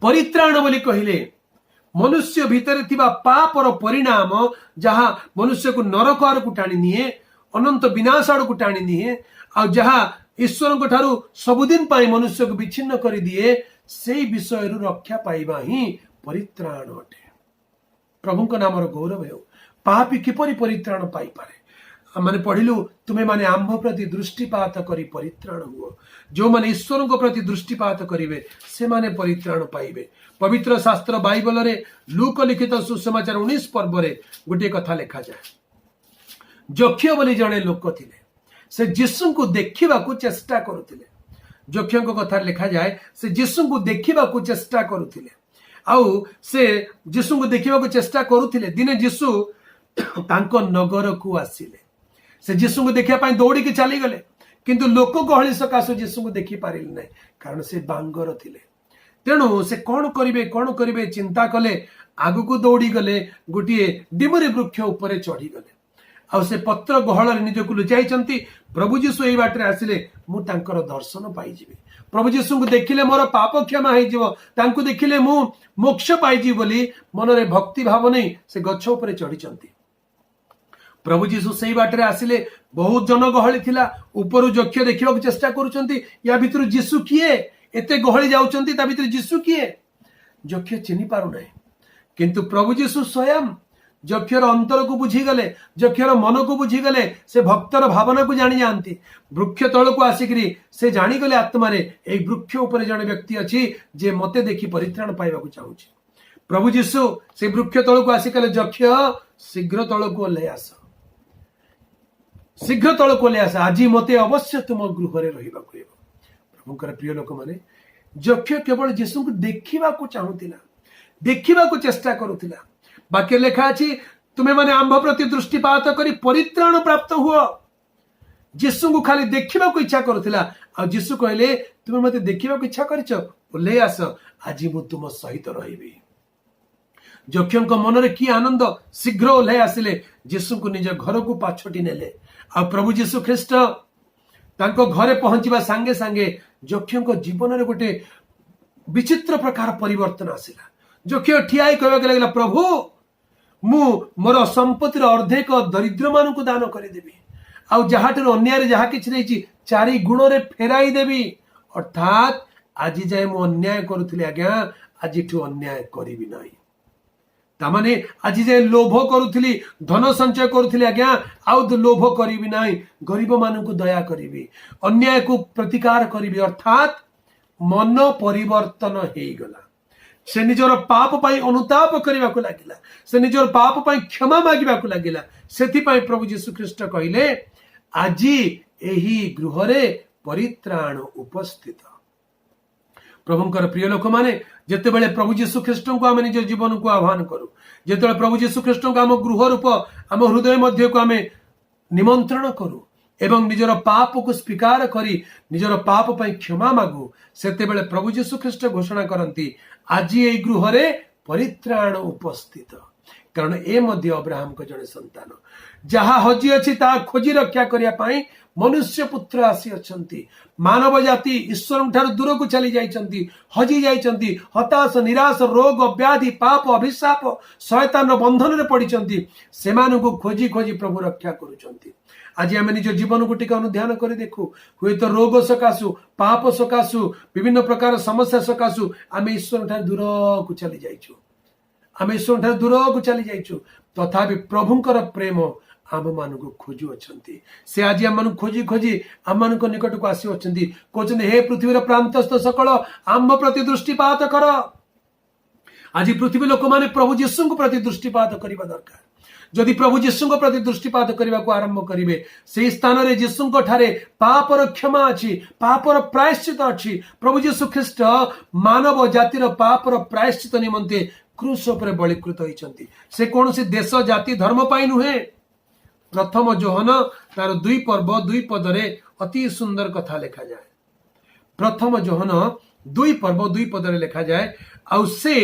ପରିତ୍ରାଣ ବୋଲି କହିଲେ ମନୁଷ୍ୟ ଭିତରେ ଥିବା ପାପର ପରିଣାମ, ଯାହା ମନୁଷ୍ୟକୁ ନରକ ଆଡ଼କୁ ଟାଣି ନିଏ, ଅନନ୍ତ ବିନାଶ ଆଡ଼କୁ ଟାଣି ନିଏ, ଆଉ ଯାହା ଈଶ୍ୱରଙ୍କ ଠାରୁ ସବୁଦିନ ପାଇଁ ମନୁଷ୍ୟକୁ ବିଚ୍ଛିନ୍ନ କରିଦିଏ, ସେଇ ବିଷୟରୁ ରକ୍ଷା ପାଇବା ହିଁ ପରିତ୍ରାଣ ଅଟେ। ପ୍ରଭୁଙ୍କ ନାମର ଗୌରବ ହେଉ। ପାପୀ କିପରି ପରିତ୍ରାଣ ପାଇପାରେ? ଆମେ ପଢିଲୁ, "ତୁମେମାନେ ଆମ୍ଭ ପ୍ରତି ଦୃଷ୍ଟିପାତ କରି ପରିତ୍ରାଣ ହୁଅ।" ଯେଉଁମାନେ ଈଶ୍ୱରଙ୍କ ପ୍ରତି ଦୃଷ୍ଟିପାତ କରିବେ, ସେମାନେ ପରିତ୍ରାଣ ପାଇବେ। ପବିତ୍ର ଶାସ୍ତ୍ର ବାଇବଲରେ ଲୂକ ଲିଖିତ ସୁସମାଚାର 19 ପର୍ବରେ ଗୋଟିଏ କଥା ଲେଖାଯାଏ। ଯକ୍ଷ ବୋଲି ଜଣେ ଲୋକ ଥିଲେ। ସେ ଯୀଶୁଙ୍କୁ ଦେଖିବାକୁ ଚେଷ୍ଟା କରୁଥିଲେ। ଯକ୍ଷଙ୍କ କଥାରେ ଲେଖାଯାଏ, ସେ ଯୀଶୁଙ୍କୁ ଦେଖିବାକୁ ଚେଷ୍ଟା କରୁଥିଲେ। ଆଉ ସେ ଯୀଶୁଙ୍କୁ ଦେଖିବାକୁ ଚେଷ୍ଟା କରୁଥିଲେ। ଦିନେ ଯୀଶୁ ତାଙ୍କ ନଗରକୁ ଆସିଲେ। ସେ ଯୀଶୁଙ୍କୁ ଦେଖିବା ପାଇଁ ଦୌଡ଼ିକି ଚାଲିଗଲେ, କିନ୍ତୁ ଲୋକ ଗହଳି ସକାଶୁ ଯୀଶୁଙ୍କୁ ଦେଖିପାରିଲେ ନାହିଁ, କାରଣ ସେ ବାଙ୍ଗର ଥିଲେ। ତେଣୁ ସେ କଣ କରିବେ, କଣ କରିବେ ଚିନ୍ତା କଲେ। ଆଗକୁ ଦୌଡ଼ିଗଲେ, ଗୋଟିଏ ଡିମରି ବୃକ୍ଷ ଉପରେ ଚଢିଗଲେ ଆଉ ସେ ପତ୍ର ଗହଳରେ ନିଜକୁ ଲୁଚାଇଛନ୍ତି। ପ୍ରଭୁ ଯୀଶୁ ଏଇ ବାଟରେ ଆସିଲେ ମୁଁ ତାଙ୍କର ଦର୍ଶନ ପାଇଯିବି, ପ୍ରଭୁ ଯୀଶୁଙ୍କୁ ଦେଖିଲେ ମୋର ପାପ କ୍ଷମା ହେଇଯିବ, ତାଙ୍କୁ ଦେଖିଲେ ମୁଁ ମୋକ୍ଷ ପାଇଯିବି ବୋଲି ମନରେ ଭକ୍ତି ଭାବ ନେଇ ସେ ଗଛ ଉପରେ ଚଢିଛନ୍ତି। ପ୍ରଭୁ ଯୀଶୁ ସେଇ ବାଟରେ ଆସିଲେ। ବହୁତ ଜନଗହଳି ଥିଲା। ଉପରୁ ଯକ୍ଷ ଦେଖିବାକୁ ଚେଷ୍ଟା କରୁଛନ୍ତି, ୟା ଭିତରୁ ଯୀଶୁ କିଏ? ଏତେ ଗହଳି ଯାଉଛନ୍ତି, ତା ଭିତରେ ଯୀଶୁ କିଏ? ଯକ୍ଷ ଚିହ୍ନି ପାରୁନାହିଁ। କିନ୍ତୁ ପ୍ରଭୁ ଯୀଶୁ ସ୍ୱୟଂ ଯକ୍ଷର ଅନ୍ତରକୁ ବୁଝିଗଲେ, ଯକ୍ଷର ମନକୁ ବୁଝିଗଲେ। ସେ ଭକ୍ତର ଭାବନାକୁ ଜାଣି ଯାଆନ୍ତି। ବୃକ୍ଷ ତଳକୁ ଆସିକିରି ସେ ଜାଣିଗଲେ ଆତ୍ମାରେ, ଏଇ ବୃକ୍ଷ ଉପରେ ଜଣେ ବ୍ୟକ୍ତି ଅଛି ଯେ ମତେ ଦେଖି ପରିତ୍ରାଣ ପାଇବାକୁ ଚାହୁଁଛି। ପ୍ରଭୁ ଯୀଶୁ ସେ ବୃକ୍ଷ ତଳକୁ ଆସି କହିଲେ, "ଯକ୍ଷ, ଶୀଘ୍ର ତଳକୁ ଓହ୍ଲେଇ ଆସ, ଶୀଘ୍ର ତଳକୁ ଓହ୍ଲେଇ ଆସ। ଆଜି ମତେ ଅବଶ୍ୟ ତୁମ ଗୃହରେ ରହିବାକୁ ହେବ।" ପ୍ରଭୁଙ୍କର ପ୍ରିୟ ଲୋକମାନେ, ଯକ୍ଷ କେବଳ ଯୀଶୁଙ୍କୁ ଦେଖିବାକୁ ଚାହୁଁଥିଲା, ଦେଖିବାକୁ ଚେଷ୍ଟା କରୁଥିଲା। ବାକ୍ୟ ଲେଖା ଅଛି, "ତୁମେମାନେ ଆମ୍ଭ ପ୍ରତି ଦୃଷ୍ଟିପାତ କରି ପରିତ୍ରାଣ ପ୍ରାପ୍ତ ହୁଅ।" ଯୀଶୁଙ୍କୁ ଖାଲି ଦେଖିବାକୁ ଇଚ୍ଛା କରୁଥିଲା। ଆଉ ଯୀଶୁ କହିଲେ, "ତୁମେ ମତେ ଦେଖିବାକୁ ଇଚ୍ଛା କରିଛ, ଓହ୍ଲେଇ ଆସ, ଆଜି ମୁଁ ତୁମ ସହିତ ରହିବି।" ଯକ୍ଷଙ୍କ ମନରେ କି ଆନନ୍ଦ! ଶୀଘ୍ର ଓହ୍ଲାଇ ଆସିଲେ, ଯୀଶୁଙ୍କୁ ନିଜ ଘରକୁ ପାଛୋଟି ନେଲେ। ଆଉ ପ୍ରଭୁ ଯୀଶୁ ଖ୍ରୀଷ୍ଟ ତାଙ୍କ ଘରେ ପହଞ୍ଚିବା ସାଙ୍ଗେ ସାଙ୍ଗେ ଯକ୍ଷଙ୍କ ଜୀବନରେ ଗୋଟେ ବିଚିତ୍ର ପ୍ରକାର ପରିବର୍ତ୍ତନ ଆସିଲା। ଯକ୍ଷ ଠିଆ ହେଇ କହିବାକୁ ଲାଗିଲା, "ପ୍ରଭୁ, ମୁଁ ମୋର ସମ୍ପତ୍ତିର ଅର୍ଦ୍ଧେକ ଦରିଦ୍ରମାନଙ୍କୁ ଦାନ କରିଦେବି, ଆଉ ଯାହାଠାରୁ ଅନ୍ୟାୟରେ ଯାହା କିଛି ନେଇଛି, ଚାରି ଗୁଣରେ ଫେରାଇ ଦେବି। ଅର୍ଥାତ୍ ଆଜି ଯାଏ ମୁଁ ଅନ୍ୟାୟ କରୁଥିଲି ଆଜ୍ଞା, ଆଜିଠୁ ଅନ୍ୟାୟ କରିବି ନାହିଁ। ତାମାନେ ଆଜି ଯାଏ ଲୋଭ କରୁଥିଲି, ଧନ ସଞ୍ଚୟ କରୁଥିଲି ଆଜ୍ଞା, ଆଉ ଲୋଭ କରିବି ନାହିଁ। ଗରିବ ମାନଙ୍କୁ ଦୟା କରିବି, ଅନ୍ୟାୟକୁ ପ୍ରତିକାର କରିବି।" ଅର୍ଥାତ୍ ମନ ପରିବର୍ତ୍ତନ ହେଇଗଲା। ସେ ନିଜର ପାପ ପାଇଁ ଅନୁତାପ କରିବାକୁ ଲାଗିଲା। ସେ ନିଜର ପାପ ପାଇଁ କ୍ଷମା ମାଗିବାକୁ ଲାଗିଲା। ସେଥିପାଇଁ ପ୍ରଭୁ ଯୀଶୁ ଖ୍ରୀଷ୍ଟ କହିଲେ, "ଆଜି ଏହି ଗୃହରେ ପରିତ୍ରାଣ ଉପସ୍ଥିତ।" ପ୍ରଭୁଙ୍କର ପ୍ରିୟ ଲୋକମାନେ, ଯେତେବେଳେ ପ୍ରଭୁ ଯୀଶୁ ଖ୍ରୀଷ୍ଟଙ୍କୁ ଆମେ ନିଜ ଜୀବନକୁ ଆହ୍ୱାନ କରୁ, ଯେତେବେଳେ ପ୍ରଭୁ ଯୀଶୁ ଖ୍ରୀଷ୍ଟଙ୍କୁ ଆମ ଗୃହ ରୂପ ଆମ ହୃଦୟ ମଧ୍ୟକୁ ଆମେ ନିମନ୍ତ୍ରଣ କରୁ ଏବଂ ନିଜର ପାପକୁ ସ୍ୱୀକାର କରି ନିଜର ପାପ ପାଇଁ କ୍ଷମା ମାଗୁ, ସେତେବେଳେ ପ୍ରଭୁ ଯୀଶୁ ଖ୍ରୀଷ୍ଟ ଘୋଷଣା କରନ୍ତି, "ଆଜି ଏଇ ଗୃହରେ ପରିତ୍ରାଣ ଉପସ୍ଥିତ।" କାରଣ ଏ ମଧ୍ୟ ଅବ୍ରାହମଙ୍କ ଜଣେ ସନ୍ତାନ। ଯାହା ହଜିଅଛି, ତାହା ଖୋଜି ରକ୍ଷା କରିବା ପାଇଁ ମନୁଷ୍ୟ ପୁତ୍ର ଆସିଅଛନ୍ତି। ମାନବ ଜାତି ଈଶ୍ୱରଙ୍କ ଠାରୁ ଦୂରକୁ ଚାଲି ଯାଇଛନ୍ତି, ହଜି ଯାଇଛନ୍ତି, ହତାଶ, ନିରାଶ, ରୋଗ, ବ୍ୟାଧି, ପାପ, ଅଭିଶାପ, ଶୟତାନର ବନ୍ଧନରେ ପଡ଼ିଛନ୍ତି। ସେମାନଙ୍କୁ ଖୋଜି ଖୋଜି ପ୍ରଭୁ ରକ୍ଷା କରୁଛନ୍ତି। ଆଜି ଆମେ ନିଜ ଜୀବନକୁ ଟିକେ ଅନୁଧ୍ୟାନ କରି ଦେଖୁ। ହୁଏତ ରୋଗ ସକାଶୁ, ପାପ ସକାଶୁ, ବିଭିନ୍ନ ପ୍ରକାର ସମସ୍ୟା ସକାଶୁ ଆମେ ଈଶ୍ୱରଙ୍କ ଠାରୁ ଦୂରକୁ ଚାଲି ଯାଇଛୁ। ଆମେ ଈଶ୍ୱରଙ୍କ ଠାରୁ ଦୂରକୁ ଚାଲି ଯାଇଛୁ। ତଥାପି ପ୍ରଭୁଙ୍କର ପ୍ରେମ ଆମମାନଙ୍କୁ ଖୋଜୁଅଛନ୍ତି। ସେ ଆଜି ଆମମାନଙ୍କୁ ଖୋଜି ଖୋଜି ଆମମାନଙ୍କ ନିକଟକୁ ଆସିଅଛନ୍ତି। କହୁଛନ୍ତି, "ହେ ପୃଥିବୀର ପ୍ରାନ୍ତସ୍ଥ ସକଳ, ଆମ୍ଭ ପ୍ରତି ଦୃଷ୍ଟିପାତ କର।" ଆଜି ପୃଥିବୀ ଲୋକମାନେ ପ୍ରଭୁ ଯୀଶୁଙ୍କ ପ୍ରତି ଦୃଷ୍ଟିପାତ କରିବା ଦରକାର। ଯଦି ପ୍ରଭୁ ଯୀଶୁଙ୍କ ପ୍ରତି ଦୃଷ୍ଟିପାତ କରିବାକୁ ଆରମ୍ଭ କରିବେ, ସେହି ସ୍ଥାନରେ ଯୀଶୁଙ୍କ ଠାରେ ପାପର କ୍ଷମା ଅଛି, ପାପର ପ୍ରାୟଶ୍ଚିତ ଅଛି। ପ୍ରଭୁ ଯୀଶୁ ଖ୍ରୀଷ୍ଟ ମାନବ ଜାତିର ପାପର ପ୍ରାୟଶ୍ଚିତ ନିମନ୍ତେ କ୍ରୁଶ ଉପରେ ବଳିକୃତ ହୋଇଛନ୍ତି। ସେ କୌଣସି ଦେଶ, ଜାତି, ଧର୍ମ ପାଇଁ ନୁହେଁ। ପ୍ରଥମ ଯୋହନ ତାର 2 ପର୍ବ 2 ପଦରେ ଅତି ସୁନ୍ଦର କଥା ଲେଖାଯାଏ। ପ୍ରଥମ ଯୋହନ 2 ପର୍ବ 2 ପଦରେ ଲେଖାଯାଏ, ଆଉ ସେ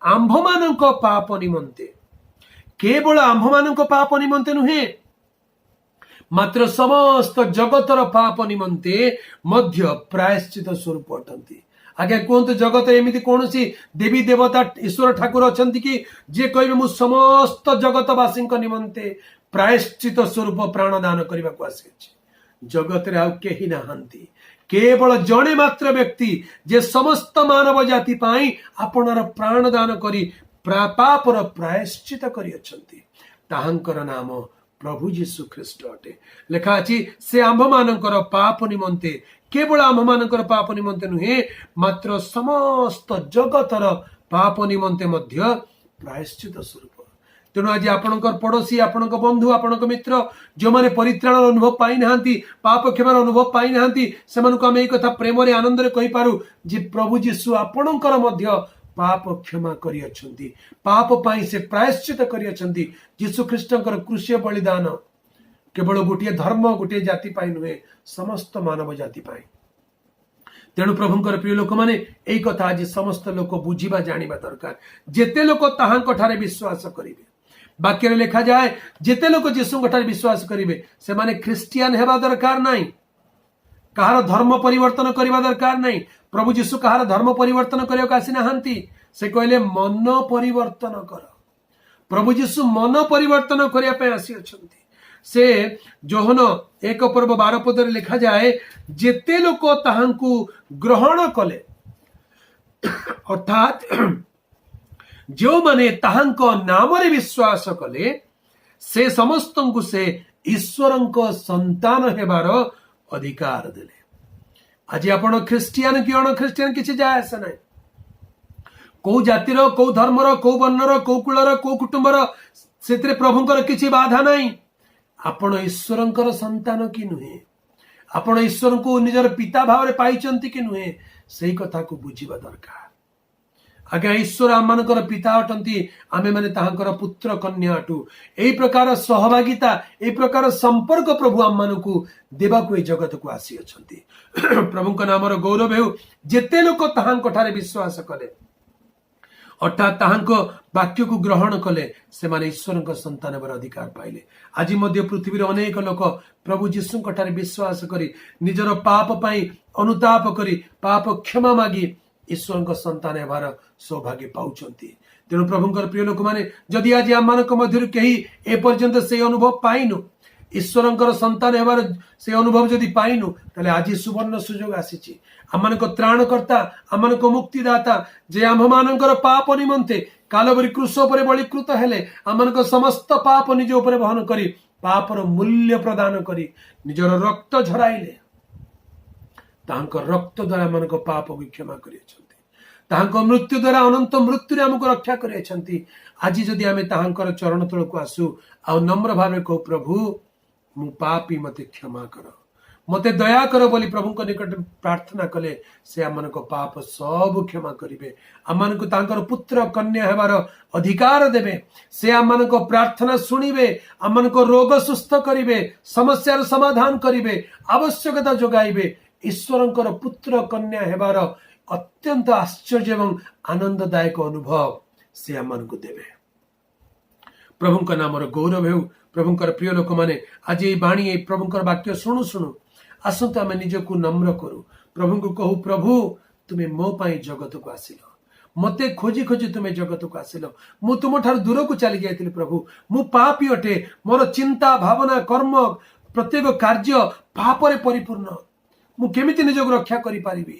ଆମ୍ଭମାନଙ୍କ ପାପ ନିମନ୍ତେ, କେବଳ ଆମ୍ଭମାନଙ୍କ ପାପ ନିମନ୍ତେ ନୁହେଁ, ମାତ୍ର ସମସ୍ତ ଜଗତର ପାପ ନିମନ୍ତେ ମଧ୍ୟ ପ୍ରାୟଶ୍ଚିତ ସ୍ୱରୂପ ଅଟନ୍ତି। ଆଜ୍ଞା କୁହନ୍ତୁ, ଜଗତ ଏମିତି କୌଣସି ଦେବୀ ଦେବତା, ଈଶ୍ୱର ଠାକୁର ଅଛନ୍ତି କି, ଯିଏ କହିବେ, ମୁଁ ସମସ୍ତ ଜଗତବାସୀଙ୍କ ନିମନ୍ତେ ପ୍ରାୟଶ୍ଚିତ ସ୍ୱରୂପ ପ୍ରାଣ ଦାନ କରିବାକୁ ଆସିଅଛି? ଜଗତରେ ଆଉ କେହି ନାହାନ୍ତି। କେବଳ ଜଣେ ମାତ୍ର ବ୍ୟକ୍ତି, ଯେ ସମସ୍ତ ମାନବ ଜାତି ପାଇଁ ଆପଣାର ପ୍ରାଣ ଦାନ କରି ପାପର ପ୍ରାୟଶ୍ଚିତ କରିଅଛନ୍ତି, ତାହାଙ୍କର ନାମ ପ୍ରଭୁ ଯୀଶୁ ଖ୍ରୀଷ୍ଟ ଅଟେ। ଲେଖା ଅଛି, ସେ ଆମ୍ଭମାନଙ୍କର ପାପ ନିମନ୍ତେ, କେବଳ ଆମ୍ଭମାନଙ୍କର ପାପ ନିମନ୍ତେ ନୁହେଁ, ମାତ୍ର ସମସ୍ତ ଜଗତର ପାପ ନିମନ୍ତେ ମଧ୍ୟ ପ୍ରାୟଶ୍ଚିତ ସ୍ୱରୂପ। ତେଣୁ ଆଜି ଆପଣଙ୍କର ପଡୋଶୀ, ଆପଣଙ୍କ ବନ୍ଧୁ, ଆପଣଙ୍କ ମିତ୍ର, ଯେଉଁମାନେ ପରିତ୍ରାଣର ଅନୁଭବ ପାଇନାହାନ୍ତି, ପାପ କ୍ଷମାର ଅନୁଭବ ପାଇନାହାନ୍ତି, ସେମାନଙ୍କୁ ଆମେ ଏଇ କଥା ପ୍ରେମରେ ଆନନ୍ଦରେ କହିପାରୁ ଯେ ପ୍ରଭୁ ଯୀଶୁ ଆପଣଙ୍କର ମଧ୍ୟ ପାପ କ୍ଷମା କରିଅଛନ୍ତି। ପାପ ପାଇଁ ସେ ପ୍ରାୟଶ୍ଚିତ କରିଅଛନ୍ତି। ଯୀଶୁ ଖ୍ରୀଷ୍ଟଙ୍କର କ୍ରୁଶୀୟ ବଳିଦାନ କେବଳ ଗୋଟିଏ ଧର୍ମ, ଗୋଟିଏ ଜାତି ପାଇଁ ନୁହେଁ, ସମସ୍ତ ମାନବ ଜାତି ପାଇଁ। ତେଣୁ ପ୍ରଭୁଙ୍କର ପ୍ରିୟ ଲୋକମାନେ, ଏଇ କଥା ଆଜି ସମସ୍ତ ଲୋକ ବୁଝିବା, ଜାଣିବା ଦରକାର। ଯେତେ ଲୋକ ତାହାଙ୍କ ଠାରେ ବିଶ୍ୱାସ କରିବେ, ବାକ୍ୟରେ ଲେଖାଯାଏ, ଯେତେ ଲୋକ ଯୀଶୁଙ୍କ ଠାରେ ବିଶ୍ୱାସ କରିବେ, ସେମାନେ ଖ୍ରୀଷ୍ଟିଆନ ହେବା ଦରକାର ନାହିଁ, କାହାର ଧର୍ମ ପରିବର୍ତ୍ତନ କରିବା ଦରକାର ନାହିଁ। ପ୍ରଭୁ ଯୀଶୁ କାହାର ଧର୍ମ ପରିବର୍ତ୍ତନ କରିବାକୁ ଆସିନାହାନ୍ତି। ସେ କହିଲେ, ମନ ପରିବର୍ତ୍ତନ କର। ପ୍ରଭୁ ଯୀଶୁ ମନ ପରିବର୍ତ୍ତନ କରିବା ପାଇଁ ଆସିଅଛନ୍ତି। ସେ ଯୋହନ 1 ପର୍ବ 12 ପଦରେ ଲେଖାଯାଏ, ଯେତେ ଲୋକ ତାହାଙ୍କୁ ଗ୍ରହଣ କଲେ, ଅର୍ଥାତ୍ ଯେଉଁମାନେ ତାହାଙ୍କ ନାମରେ ବିଶ୍ୱାସ କଲେ, ସେ ସମସ୍ତଙ୍କୁ ସେ ଈଶ୍ୱରଙ୍କ ସନ୍ତାନ ହେବାର ଅଧିକାର ଦେଲେ। ଆଜି ଆପଣ ଖ୍ରୀଷ୍ଟିଆନ କି ଅଣ ଖ୍ରୀଷ୍ଟିଆନ, କିଛି ଯାଏ ଆସେ ନାହିଁ। କୋଉ ଜାତିର, କୋଉ ଧର୍ମର, କୋଉ ବର୍ଣ୍ଣର, କୋଉ କୁଳର, କୋଉ କୁଟୁମ୍ବର, ସେଥିରେ ପ୍ରଭୁଙ୍କର କିଛି ବାଧା ନାହିଁ। ଆପଣ ଈଶ୍ୱରଙ୍କର ସନ୍ତାନ କି ନୁହେଁ, ଆପଣ ଈଶ୍ୱରଙ୍କୁ ନିଜର ପିତା ଭାବରେ ପାଇଛନ୍ତି କି ନୁହେଁ, ସେଇ କଥାକୁ ବୁଝିବା ଦରକାର। ଆଜ୍ଞା, ଈଶ୍ୱର ଆମମାନଙ୍କର ପିତା ଅଟନ୍ତି, ଆମେମାନେ ତାହାଙ୍କର ପୁତ୍ର କନ୍ୟା ଅଟୁ। ଏଇ ପ୍ରକାର ସହଭାଗିତା, ଏଇ ପ୍ରକାର ସମ୍ପର୍କ ପ୍ରଭୁ ଆମମାନଙ୍କୁ ଦେବାକୁ ଏଇ ଜଗତକୁ ଆସିଅଛନ୍ତି। ପ୍ରଭୁଙ୍କ ନାମର ଗୌରବ ହେଉ। ଯେତେ ଲୋକ ତାହାଙ୍କ ଠାରେ ବିଶ୍ୱାସ କଲେ, ଅର୍ଥାତ୍ ତାହାଙ୍କ ବାକ୍ୟକୁ ଗ୍ରହଣ କଲେ, ସେମାନେ ଈଶ୍ୱରଙ୍କ ସନ୍ତାନ ହେବାର ଅଧିକାର ପାଇଲେ। ଆଜି ମଧ୍ୟ ପୃଥିବୀର ଅନେକ ଲୋକ ପ୍ରଭୁ ଯୀଶୁଙ୍କ ଠାରେ ବିଶ୍ୱାସ କରି, ନିଜର ପାପ ପାଇଁ ଅନୁତାପ କରି, ପାପ କ୍ଷମା ମାଗି ଈଶ୍ୱରଙ୍କ ସନ୍ତାନ ହେବାର ସୌଭାଗ୍ୟ ପାଉଛନ୍ତି। ତେଣୁ ପ୍ରଭୁଙ୍କର ପ୍ରିୟ ଲୋକମାନେ, ଯଦି ଆଜି ଆମମାନଙ୍କ ମଧ୍ୟରୁ କେହି ଏପର୍ଯ୍ୟନ୍ତ ସେଇ ଅନୁଭବ ପାଇନୁ, ଈଶ୍ୱରଙ୍କର ସନ୍ତାନ ହେବାର ସେ ଅନୁଭବ ଯଦି ପାଇନୁ, ତାହେଲେ ଆଜି ସୁବର୍ଣ୍ଣ ସୁଯୋଗ ଆସିଛି। ଆମମାନଙ୍କ ତ୍ରାଣକର୍ତ୍ତା, ଆମମାନଙ୍କ ମୁକ୍ତିଦାତା, ଯେ ଆମ୍ଭମାନଙ୍କର ପାପ ନିମନ୍ତେ କାଲବରୀ କ୍ରୁଶ ଉପରେ ବଳିକୃତ ହେଲେ, ଆମମାନଙ୍କ ସମସ୍ତ ପାପ ନିଜ ଉପରେ ବହନ କରି, ପାପର ମୂଲ୍ୟ ପ୍ରଦାନ କରି ନିଜର ରକ୍ତ ଝରାଇଲେ, ତାହାଙ୍କ ରକ୍ତ ଦ୍ୱାରା ଆମମାନଙ୍କ ପାପକୁ କ୍ଷମା କରିଅଛନ୍ତି। ତାହାଙ୍କ ମୃତ୍ୟୁ ଦ୍ୱାରା ଅନନ୍ତ ମୃତ୍ୟୁରେ ଆମକୁ ରକ୍ଷା କରିଅଛନ୍ତି। ଆଜି ଯଦି ଆମେ ତାହାଙ୍କର ଚରଣ ତଳକୁ ଆସୁ ଆଉ ନମ୍ର ଭାବେ କହୁ, ପ୍ରଭୁ, ମୁଁ ପାପୀ, ମତେ କ୍ଷମା କର, ମତେ ଦୟା କର ବୋଲି ପ୍ରଭୁଙ୍କ ନିକଟରେ ପ୍ରାର୍ଥନା କଲେ, ସେ ଆମମାନଙ୍କ ପାପ ସବୁ କ୍ଷମା କରିବେ। ଆମମାନଙ୍କୁ ତାଙ୍କର ପୁତ୍ର କନ୍ୟା ହେବାର ଅଧିକାର ଦେବେ। ସେ ଆମମାନଙ୍କ ପ୍ରାର୍ଥନା ଶୁଣିବେ, ଆମମାନଙ୍କ ରୋଗ ସୁସ୍ଥ କରିବେ, ସମସ୍ୟାର ସମାଧାନ କରିବେ, ଆବଶ୍ୟକତା ଯୋଗାଇବେ। ଈଶ୍ୱରଙ୍କର ପୁତ୍ର କନ୍ୟା ହେବାର ଅତ୍ୟନ୍ତ ଆଶ୍ଚର୍ଯ୍ୟ ଏବଂ ଆନନ୍ଦଦାୟକ ଅନୁଭବ ସେ ଆମମାନଙ୍କୁ ଦେବେ। ପ୍ରଭୁଙ୍କ ନାମର ଗୌରବ ହେଉ। ପ୍ରଭୁଙ୍କର ପ୍ରିୟ ଲୋକମାନେ, ଆଜି ଏଇ ବାଣୀ, ଏଇ ପ୍ରଭୁଙ୍କର ବାକ୍ୟ ଶୁଣୁ ଶୁଣୁ ଆସନ୍ତୁ ଆମେ ନିଜକୁ ନମ୍ର କରୁ। ପ୍ରଭୁଙ୍କୁ କହୁ, ପ୍ରଭୁ, ତୁମେ ମୋ ପାଇଁ ଜଗତକୁ ଆସିଲ। ମତେ ଖୋଜି ଖୋଜି ତୁମେ ଜଗତକୁ ଆସିଲ। ମୁଁ ତୁମଠାରୁ ଦୂରକୁ ଚାଲି ଯାଇଥିଲି। ପ୍ରଭୁ, ମୁଁ ପାପୀ ଅଟେ। ମୋର ଚିନ୍ତା, ଭାବନା, କର୍ମ, ପ୍ରତ୍ୟେକ କାର୍ଯ୍ୟ ପାପରେ ପରିପୂର୍ଣ୍ଣ। ମୁଁ କେମିତି ନିଜକୁ ରକ୍ଷା କରିପାରିବି?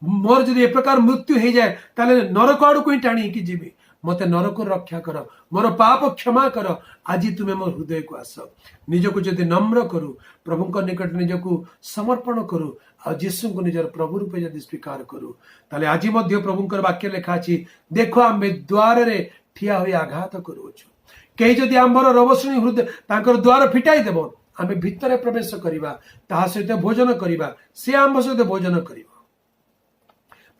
ମୋର ଯଦି ଏ ପ୍ରକାର ମୃତ୍ୟୁ ହେଇଯାଏ, ତାହେଲେ ନରକ ଆଡ଼କୁ ହିଁ ଟାଣି ହେଇକି ଯିବି। ମତେ ନରକରୁ ରକ୍ଷା କର, ମୋର ପାପ କ୍ଷମା କର। ଆଜି ତୁମେ ମୋ ହୃଦୟକୁ ଆସ। ନିଜକୁ ଯଦି ନମ୍ର କରୁ, ପ୍ରଭୁଙ୍କ ନିକଟରେ ନିଜକୁ ସମର୍ପଣ କରୁ ଆଉ ଯୀଶୁଙ୍କୁ ନିଜର ପ୍ରଭୁ ରୂପେ ଯଦି ସ୍ୱୀକାର କରୁ, ତାହେଲେ ଆଜି ମଧ୍ୟ ପ୍ରଭୁଙ୍କର ବାକ୍ୟ ଲେଖା ଅଛି, ଦେଖ, ଆମ୍ଭେ ଦ୍ୱାରରେ ଠିଆ ହୋଇ ଆଘାତ କରୁଅଛୁ। କେହି ଯଦି ଆମ୍ଭର ରବ ଶୁଣି ହୃଦୟ ତାଙ୍କର ଦ୍ୱାର ଫିଟାଇ ଦେବ, ଆମେ ଭିତରେ ପ୍ରବେଶ କରିବା, ତାହା ସହିତ ଭୋଜନ କରିବା, ସେ ଆମ୍ଭ ସହିତ ଭୋଜନ କରିବ।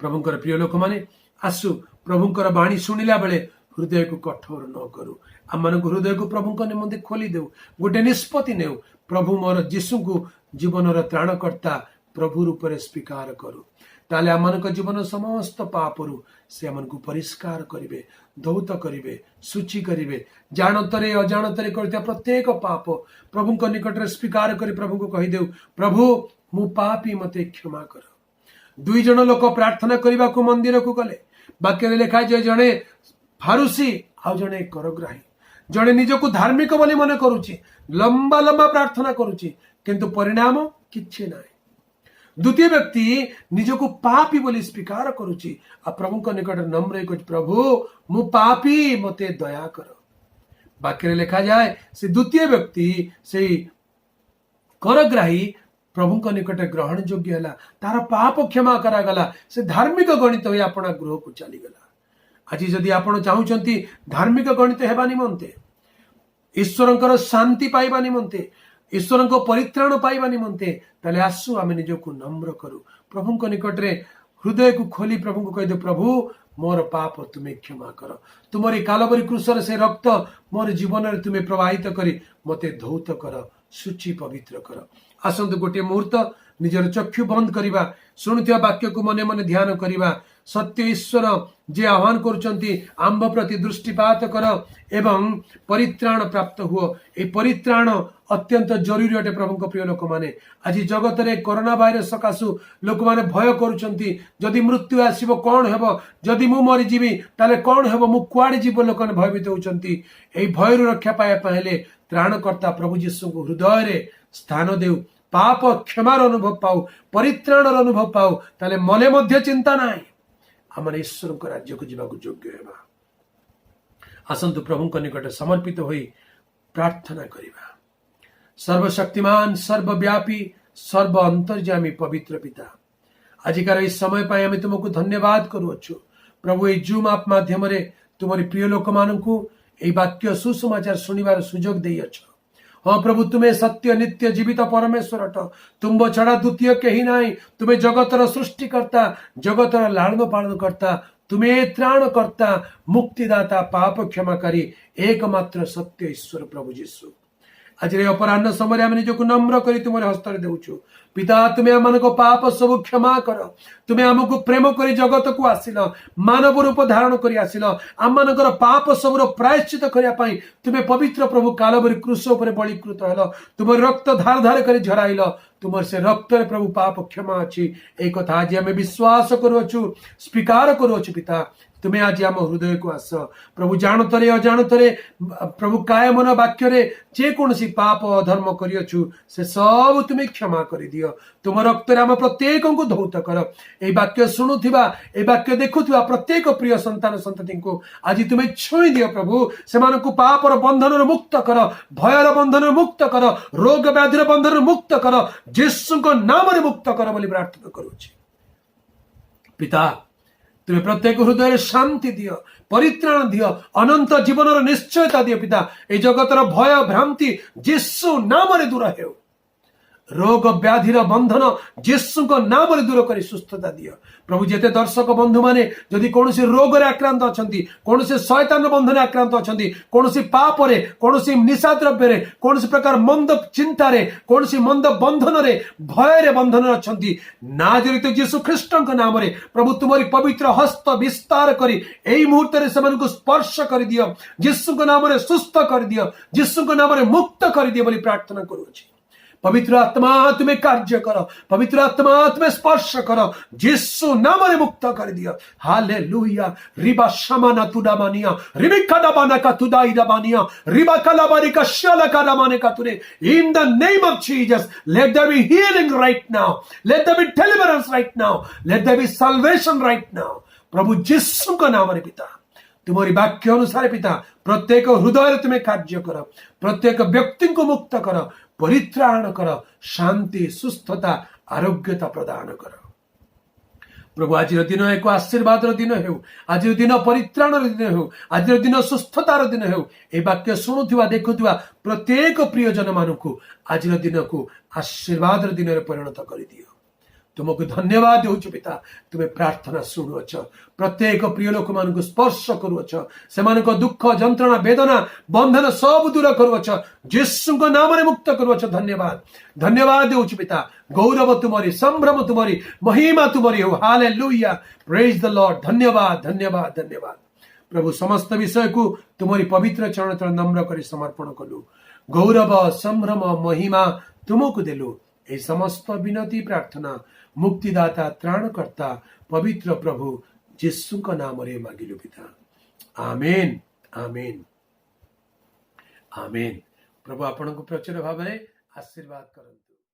ପ୍ରଭୁଙ୍କର ପ୍ରିୟ ଲୋକମାନେ, ଆସୁ ପ୍ରଭୁଙ୍କର ବାଣୀ ଶୁଣିଲା ବେଳେ ହୃଦୟକୁ କଠୋର ନ କରୁ। ଆମମାନଙ୍କ ହୃଦୟକୁ ପ୍ରଭୁଙ୍କ ନିମନ୍ତେ ଖୋଲି ଦେଉ। ଗୋଟେ ନିଷ୍ପତ୍ତି ନେଉ, ପ୍ରଭୁ ମୋର ଯୀଶୁଙ୍କୁ ଜୀବନର ତ୍ରାଣକର୍ତ୍ତା ପ୍ରଭୁ ରୂପରେ ସ୍ୱୀକାର କରୁ। ତାହେଲେ ଆମମାନଙ୍କ ଜୀବନ ସମସ୍ତ ପାପରୁ ସେ ଆମମାନଙ୍କୁ ପରିଷ୍କାର କରିବେ, ଧୌତ କରିବେ, ଶୁଚି କରିବେ। ଜାଣତରେ ଅଜାଣତରେ କରିଥିବା ପ୍ରତ୍ୟେକ ପାପ ପ୍ରଭୁଙ୍କ ନିକଟରେ ସ୍ୱୀକାର କରି ପ୍ରଭୁଙ୍କୁ କହିଦେଉ, "ପ୍ରଭୁ, ମୁଁ ପାପୀ, ମତେ କ୍ଷମା କର।" ଦୁଇ ଜଣ ଲୋକ ପ୍ରାର୍ଥନା କରିବାକୁ ମନ୍ଦିରକୁ ଗଲେ। ବାକ୍ୟରେ ଲେଖାଯାଏ, ଜଣେ ଫାରୁସି ଆଉ ଜଣେ କରଗ୍ରାହୀ। ଜଣେ ନିଜକୁ ଧାର୍ମିକ ବୋଲି ମନେ କରୁଛି, ଲମ୍ବା ଲମ୍ବା ପ୍ରାର୍ଥନା କରୁଛି, କିନ୍ତୁ ପରିଣାମ କିଛି ନାହିଁ। ଦ୍ୱିତୀୟ ବ୍ୟକ୍ତି ନିଜକୁ ପାପୀ ବୋଲି ସ୍ୱୀକାର କରୁଛି ଆଉ ପ୍ରଭୁଙ୍କ ନିକଟରେ ନମ୍ର ହୋଇ କହୁଛି, "ପ୍ରଭୁ, ମୁଁ ପାପୀ, ମତେ ଦୟା କର।" ବାକ୍ୟରେ ଲେଖାଯାଏ, ସେ ଦ୍ୱିତୀୟ ବ୍ୟକ୍ତି, ସେଇ କରଗ୍ରାହୀ ପ୍ରଭୁଙ୍କ ନିକଟରେ ଗ୍ରହଣ ଯୋଗ୍ୟ ହେଲା। ତାର ପାପ କ୍ଷମା କରାଗଲା। ସେ ଧାର୍ମିକ ଗଣିତ ହୋଇ ଆପଣା ଗୃହକୁ ଚାଲିଗଲା। ଆଜି ଯଦି ଆପଣ ଚାହୁଁଛନ୍ତି ଧାର୍ମିକ ଗଣିତ ହେବା ନିମନ୍ତେ, ଈଶ୍ୱରଙ୍କର ଶାନ୍ତି ପାଇବା ନିମନ୍ତେ, ଈଶ୍ୱରଙ୍କ ପରିତ୍ରାଣ ପାଇବା ନିମନ୍ତେ, ତାହେଲେ ଆସୁ ଆମେ ନିଜକୁ ନମ୍ର କରୁ। ପ୍ରଭୁଙ୍କ ନିକଟରେ ହୃଦୟକୁ ଖୋଲି ପ୍ରଭୁଙ୍କୁ କହିଦେଉ, "ପ୍ରଭୁ, ମୋର ପାପ ତୁମେ କ୍ଷମା କର। ତୁମରି କାଲବରୀ କ୍ରୁଶରେ ସେ ରକ୍ତ ମୋର ଜୀବନରେ ତୁମେ ପ୍ରବାହିତ କରି ମୋତେ ଧୌତ କର, ଶୁଚି ପବିତ୍ର କର।" ଆସନ୍ତୁ ଗୋଟିଏ ମୁହୂର୍ତ୍ତ ନିଜର ଚକ୍ଷୁ ବନ୍ଦ କରିବା। ଶୁଣୁଥିବା ବାକ୍ୟକୁ ମନେ ମନେ ଧ୍ୟାନ କରିବା। ସତ୍ୟ ଈଶ୍ୱର ଯେ ଆହ୍ୱାନ କରୁଛନ୍ତି, ଆମ୍ଭ ପ୍ରତି ଦୃଷ୍ଟିପାତ କର ଏବଂ ପରିତ୍ରାଣ ପ୍ରାପ୍ତ ହୁଅ। ଏହି ପରିତ୍ରାଣ ଅତ୍ୟନ୍ତ ଜରୁରୀ ଅଟେ। ପ୍ରଭୁଙ୍କ ପ୍ରିୟ ଲୋକମାନେ, ଆଜି ଜଗତରେ କରୋନା ଭାଇରସ ସକାଶୁ ଲୋକମାନେ ଭୟ କରୁଛନ୍ତି। ଯଦି ମୃତ୍ୟୁ ଆସିବ କଣ ହେବ? ଯଦି ମୁଁ ମରିଯିବି ତାହେଲେ କଣ ହେବ? ମୁଁ କୁଆଡେ ଯିବ? ଲୋକମାନେ ଭୟଭୀତ ହେଉଛନ୍ତି। ଏହି ଭୟରୁ ରକ୍ଷା ପାଇବା ପାଇଁ ହେଲେ ତ୍ରାଣକର୍ତ୍ତା ପ୍ରଭୁ ଯୀଶୁଙ୍କୁ ହୃଦୟରେ ସ୍ଥାନ ଦେଉ, ପାପ କ୍ଷମାର ଅନୁଭବ ପାଉ, ପରିତ୍ରାଣର ଅନୁଭବ ପାଉ। ତାହେଲେ ମଲେ ମଧ୍ୟ ଚିନ୍ତା ନାହିଁ, ଆମର ଈଶ୍ୱରଙ୍କ ରାଜ୍ୟକୁ ଯିବାକୁ ଯୋଗ୍ୟ ହେବା। ଆସନ୍ତୁ ପ୍ରଭୁଙ୍କ ନିକଟରେ ସମର୍ପିତ ହୋଇ ପ୍ରାର୍ଥନା କରିବା। ସର୍ବଶକ୍ତିମାନ, ସର୍ବବ୍ୟାପୀ, ସର୍ବ ଅନ୍ତର୍ଯାମୀ ପବିତ୍ର ପିତା, ଆଜିକାର ଏହି ସମୟ ପାଇଁ ଆମେ ତୁମକୁ ଧନ୍ୟବାଦ କରୁଅଛୁ। ପ୍ରଭୁ, ଏହି ଜୁମ୍ ଆପ୍ ମାଧ୍ୟମରେ ତୁମରି ପ୍ରିୟ ଲୋକମାନଙ୍କୁ ଏହି ବାକ୍ୟ ସୁସମାଚାର ଶୁଣିବାର ସୁଯୋଗ ଦେଇଅଛ। ହଁ ପ୍ରଭୁ, ତୁମେ ସତ୍ୟ, ନିତ୍ୟ, ଜୀବିତ ପରମେଶ୍ୱର ଅଟ। ତୁମ୍ଭ ଛଡା ଦ୍ୱିତୀୟ କେହି ନାହିଁ। ତୁମେ ଜଗତର ସୃଷ୍ଟିକର୍ତ୍ତା, ଜଗତର ଲାଳନ ପାଳନ କର୍ତ୍ତା। ତୁମେ ତ୍ରାଣକର୍ତ୍ତା, ମୁକ୍ତିଦାତା, ପାପ କ୍ଷମାକାରୀ, ଏକମାତ୍ର ସତ୍ୟ ଈଶ୍ୱର ପ୍ରଭୁ ଯୀଶୁ। ଆଜିର ଏହି ଅପରାହ୍ନ ସମୟରେ ଆମେ ନିଜକୁ ନମ୍ର କରି ତୁମର ହସ୍ତରେ ଦେଉଛୁ। ପିତା, ତୁମେ ଆମମାନଙ୍କ ପାପ ସବୁ କ୍ଷମା କର। ତୁମେ ଆମକୁ ପ୍ରେମ କରି ଜଗତକୁ ଆସିଲ, ମାନବ ରୂପ ଧାରଣ କରି ଆସିଲ। ଆମମାନଙ୍କର ପାପ ସବୁର ପ୍ରାୟଶ୍ଚିତ କରିବା ପାଇଁ ତୁମେ ପବିତ୍ର ପ୍ରଭୁ କାଲବରୀ କ୍ରୁଶ ଉପରେ ବଳୀକୃତ ହେଲ। ତୁମର ରକ୍ତ ଧାର ଧାର କରି ଝରାଇଲ। ତୁମର ସେ ରକ୍ତରେ ପ୍ରଭୁ ପାପ କ୍ଷମା ଅଛି, ଏଇ କଥା ଆଜି ଆମେ ବିଶ୍ୱାସ କରୁଅଛୁ, ସ୍ୱୀକାର କରୁଅଛୁ। ପିତା, ତୁମେ ଆଜି ଆମ ହୃଦୟକୁ ଆସ। ପ୍ରଭୁ, ଜାଣତରେ ଅଜାଣତରେ ପ୍ରଭୁ କାୟ ମନ ବାକ୍ୟରେ ଯେକୌଣସି ପାପ ଅଧର୍ମ କରିଅଛୁ, ସେ ସବୁ ତୁମେ କ୍ଷମା କରିଦିଅ। ତୁମ ରକ୍ତରେ ଆମ ପ୍ରତ୍ୟେକଙ୍କୁ ଧୌତ କର। ଏଇ ବାକ୍ୟ ଶୁଣୁଥିବା, ଏଇ ବାକ୍ୟ ଦେଖୁଥିବା ପ୍ରତ୍ୟେକ ପ୍ରିୟ ସନ୍ତାନ ସନ୍ତତିଙ୍କୁ ଆଜି ତୁମେ ଛୁଇଁ ଦିଅ। ପ୍ରଭୁ, ସେମାନଙ୍କୁ ପାପର ବନ୍ଧନରୁ ମୁକ୍ତ କର, ଭୟର ବନ୍ଧନରୁ ମୁକ୍ତ କର, ରୋଗ ବ୍ୟାଧିର ବନ୍ଧନରୁ ମୁକ୍ତ କର। ଯୀଶୁଙ୍କ ନାମରେ ମୁକ୍ତ କର ବୋଲି ପ୍ରାର୍ଥନା କରୁଛି। ପିତା, ତୁମେ ପ୍ରତ୍ୟେକ ହୃଦୟରେ ଶାନ୍ତି ଦିଅ, ପରିତ୍ରାଣ ଦିଅ, ଅନନ୍ତ ଜୀବନର ନିଶ୍ଚୟତା ଦିଅ। ପିତା, এই ଜଗତର ଭୟ ଭ୍ରାନ୍ତି ଯୀଶୁ ନାମରେ ଦୂର ହେଉ। ରୋଗ ବ୍ୟାଧିର ବନ୍ଧନ ଯୀଶୁଙ୍କ ନାମରେ ଦୂର କରି ସୁସ୍ଥତା ଦିଅ। ପ୍ରଭୁ, ଯେତେ ଦର୍ଶକ ବନ୍ଧୁମାନେ ଯଦି କୌଣସି ରୋଗରେ ଆକ୍ରାନ୍ତ ଅଛନ୍ତି, କୌଣସି ଶୟତାନ ବନ୍ଧନରେ ଆକ୍ରାନ୍ତ ଅଛନ୍ତି, କୌଣସି ପାପରେ, କୌଣସି ନିଶା ଦ୍ରବ୍ୟରେ, କୌଣସି ପ୍ରକାର ମନ୍ଦ ଚିନ୍ତାରେ, କୌଣସି ମନ୍ଦ ବନ୍ଧନରେ, ଭୟରେ ବନ୍ଧନରେ ଅଛନ୍ତି, ନାଜରିତ ଯୀଶୁ ଖ୍ରୀଷ୍ଟଙ୍କ ନାମରେ ପ୍ରଭୁ ତୁମରି ପବିତ୍ର ହସ୍ତ ବିସ୍ତାର କରି ଏଇ ମୁହୂର୍ତ୍ତରେ ସେମାନଙ୍କୁ ସ୍ପର୍ଶ କରିଦିଅ। ଯୀଶୁଙ୍କ ନାମରେ ସୁସ୍ଥ କରିଦିଅ, ଯୀଶୁଙ୍କ ନାମରେ ମୁକ୍ତ କରିଦିଅ ବୋଲି ପ୍ରାର୍ଥନା କରୁଅଛି। ପବିତ୍ର ଆତ୍ମା, ତୁମେ କାର୍ଯ୍ୟ କର। ପବିତ୍ର ଆତ୍ମା, ତୁମେ ସ୍ପର୍ଶ କର। ଯୀଶୁ ନାମରେ ମୁକ୍ତ କରିଦିଅ। ହାଲେଲୁୟା। ରିବା ଶମାନା ତୁଡାମାନିଆ ରିବିକା ଡାବାନା କାତୁଦାଇ ଡାବାନିଆ ରିବା କାଲାବାରିକା ଶାଲା କାଲାମାନେ କାତୁରେ। In the name of Jesus, let there be healing right now, let there be deliverance right now, let there be salvation right now. ପ୍ରଭୁ ଯୀଶୁଙ୍କ ନାମରେ ପିତା, ତୁମରି ବାକ୍ୟ ଅନୁସାରେ ପିତା, ପ୍ରତ୍ୟେକ ହୃଦୟରେ ତୁମେ କାର୍ଯ୍ୟ କର। ପ୍ରତ୍ୟେକ ବ୍ୟକ୍ତିଙ୍କୁ ମୁକ୍ତ କର, ପରିତ୍ରାଣ କର, ଶାନ୍ତି, ସୁସ୍ଥତା, ଆରୋଗ୍ୟତା ପ୍ରଦାନ କର। ପ୍ରଭୁ, ଆଜିର ଦିନ ଏକ ଆଶୀର୍ବାଦର ଦିନ ହେଉ। ଆଜିର ଦିନ ପରିତ୍ରାଣର ଦିନ ହେଉ। ଆଜିର ଦିନ ସୁସ୍ଥତାର ଦିନ ହେଉ। ଏହି ବାକ୍ୟ ଶୁଣୁଥିବା, ଦେଖୁଥିବା ପ୍ରତ୍ୟେକ ପ୍ରିୟଜନ ମାନଙ୍କୁ ଆଜିର ଦିନକୁ ଆଶୀର୍ବାଦର ଦିନରେ ପରିଣତ କରିଦିଅ। ତୁମର ମହିମା ପାଇଁ, ତୁମର ପ୍ରଶଂସା ପାଇଁ, ତୁମର ଗୌରବ ପାଇଁ ତୁମକୁ ଧନ୍ୟବାଦ ଦେଉଛୁ ପିତା, ତୁମେ ପ୍ରାର୍ଥନା ଶୁଣୁଅଛ, ପ୍ରତ୍ୟେକ ପ୍ରିୟ ଲୋକମାନଙ୍କୁ ସ୍ପର୍ଶ କରୁଅଛ, ସେମାନଙ୍କ ଦୁଃଖ, ଯନ୍ତ୍ରଣା, ବେଦନା, ବନ୍ଧନ ସବୁ ଦୂର କରୁଅଛ, ଯୀଶୁଙ୍କ ନାମରେ ମୁକ୍ତ କରୁଅଛ। ଧନ୍ୟବାଦ, ଧନ୍ୟବାଦ ଦେଉଛୁ ପିତା। ଗୌରବ ତୁମରି, ସମ୍ଭ୍ରମ ତୁମରି, ମହିମା ତୁମରି ହେଉ। ହାଲେଲୁୟା, ପ୍ରେଜ ଦ ଲର୍ଡ। ଧନ୍ୟବାଦ, ଧନ୍ୟବାଦ, ଧନ୍ୟବାଦ ପ୍ରଭୁ। ସମସ୍ତ ବିଷୟକୁ ତୁମରି ପବିତ୍ର ଚରଣ ତଳେ ନମ୍ର କରି ସମର୍ପଣ କଲୁ। ଗୌରବ, ସମ୍ଭ୍ରମ, ମହିମା ତୁମକୁ ଦେଲୁ। ଏହି ସମସ୍ତ ବିନତି ପ୍ରାର୍ଥନା ମୁକ୍ତିଦାତା, ତ୍ରାଣକର୍ତ୍ତା ପବିତ୍ର ପ୍ରଭୁ ଯୀଶୁଙ୍କ ନାମରେ ମାଗିଲୁ ପିତା, ଆମେନ୍, ଆମେନ୍, ଆମେନ୍। ପ୍ରଭୁ ଆପଣଙ୍କୁ ପ୍ରଚୁର ଭାବରେ ଆଶୀର୍ବାଦ କରନ୍ତୁ।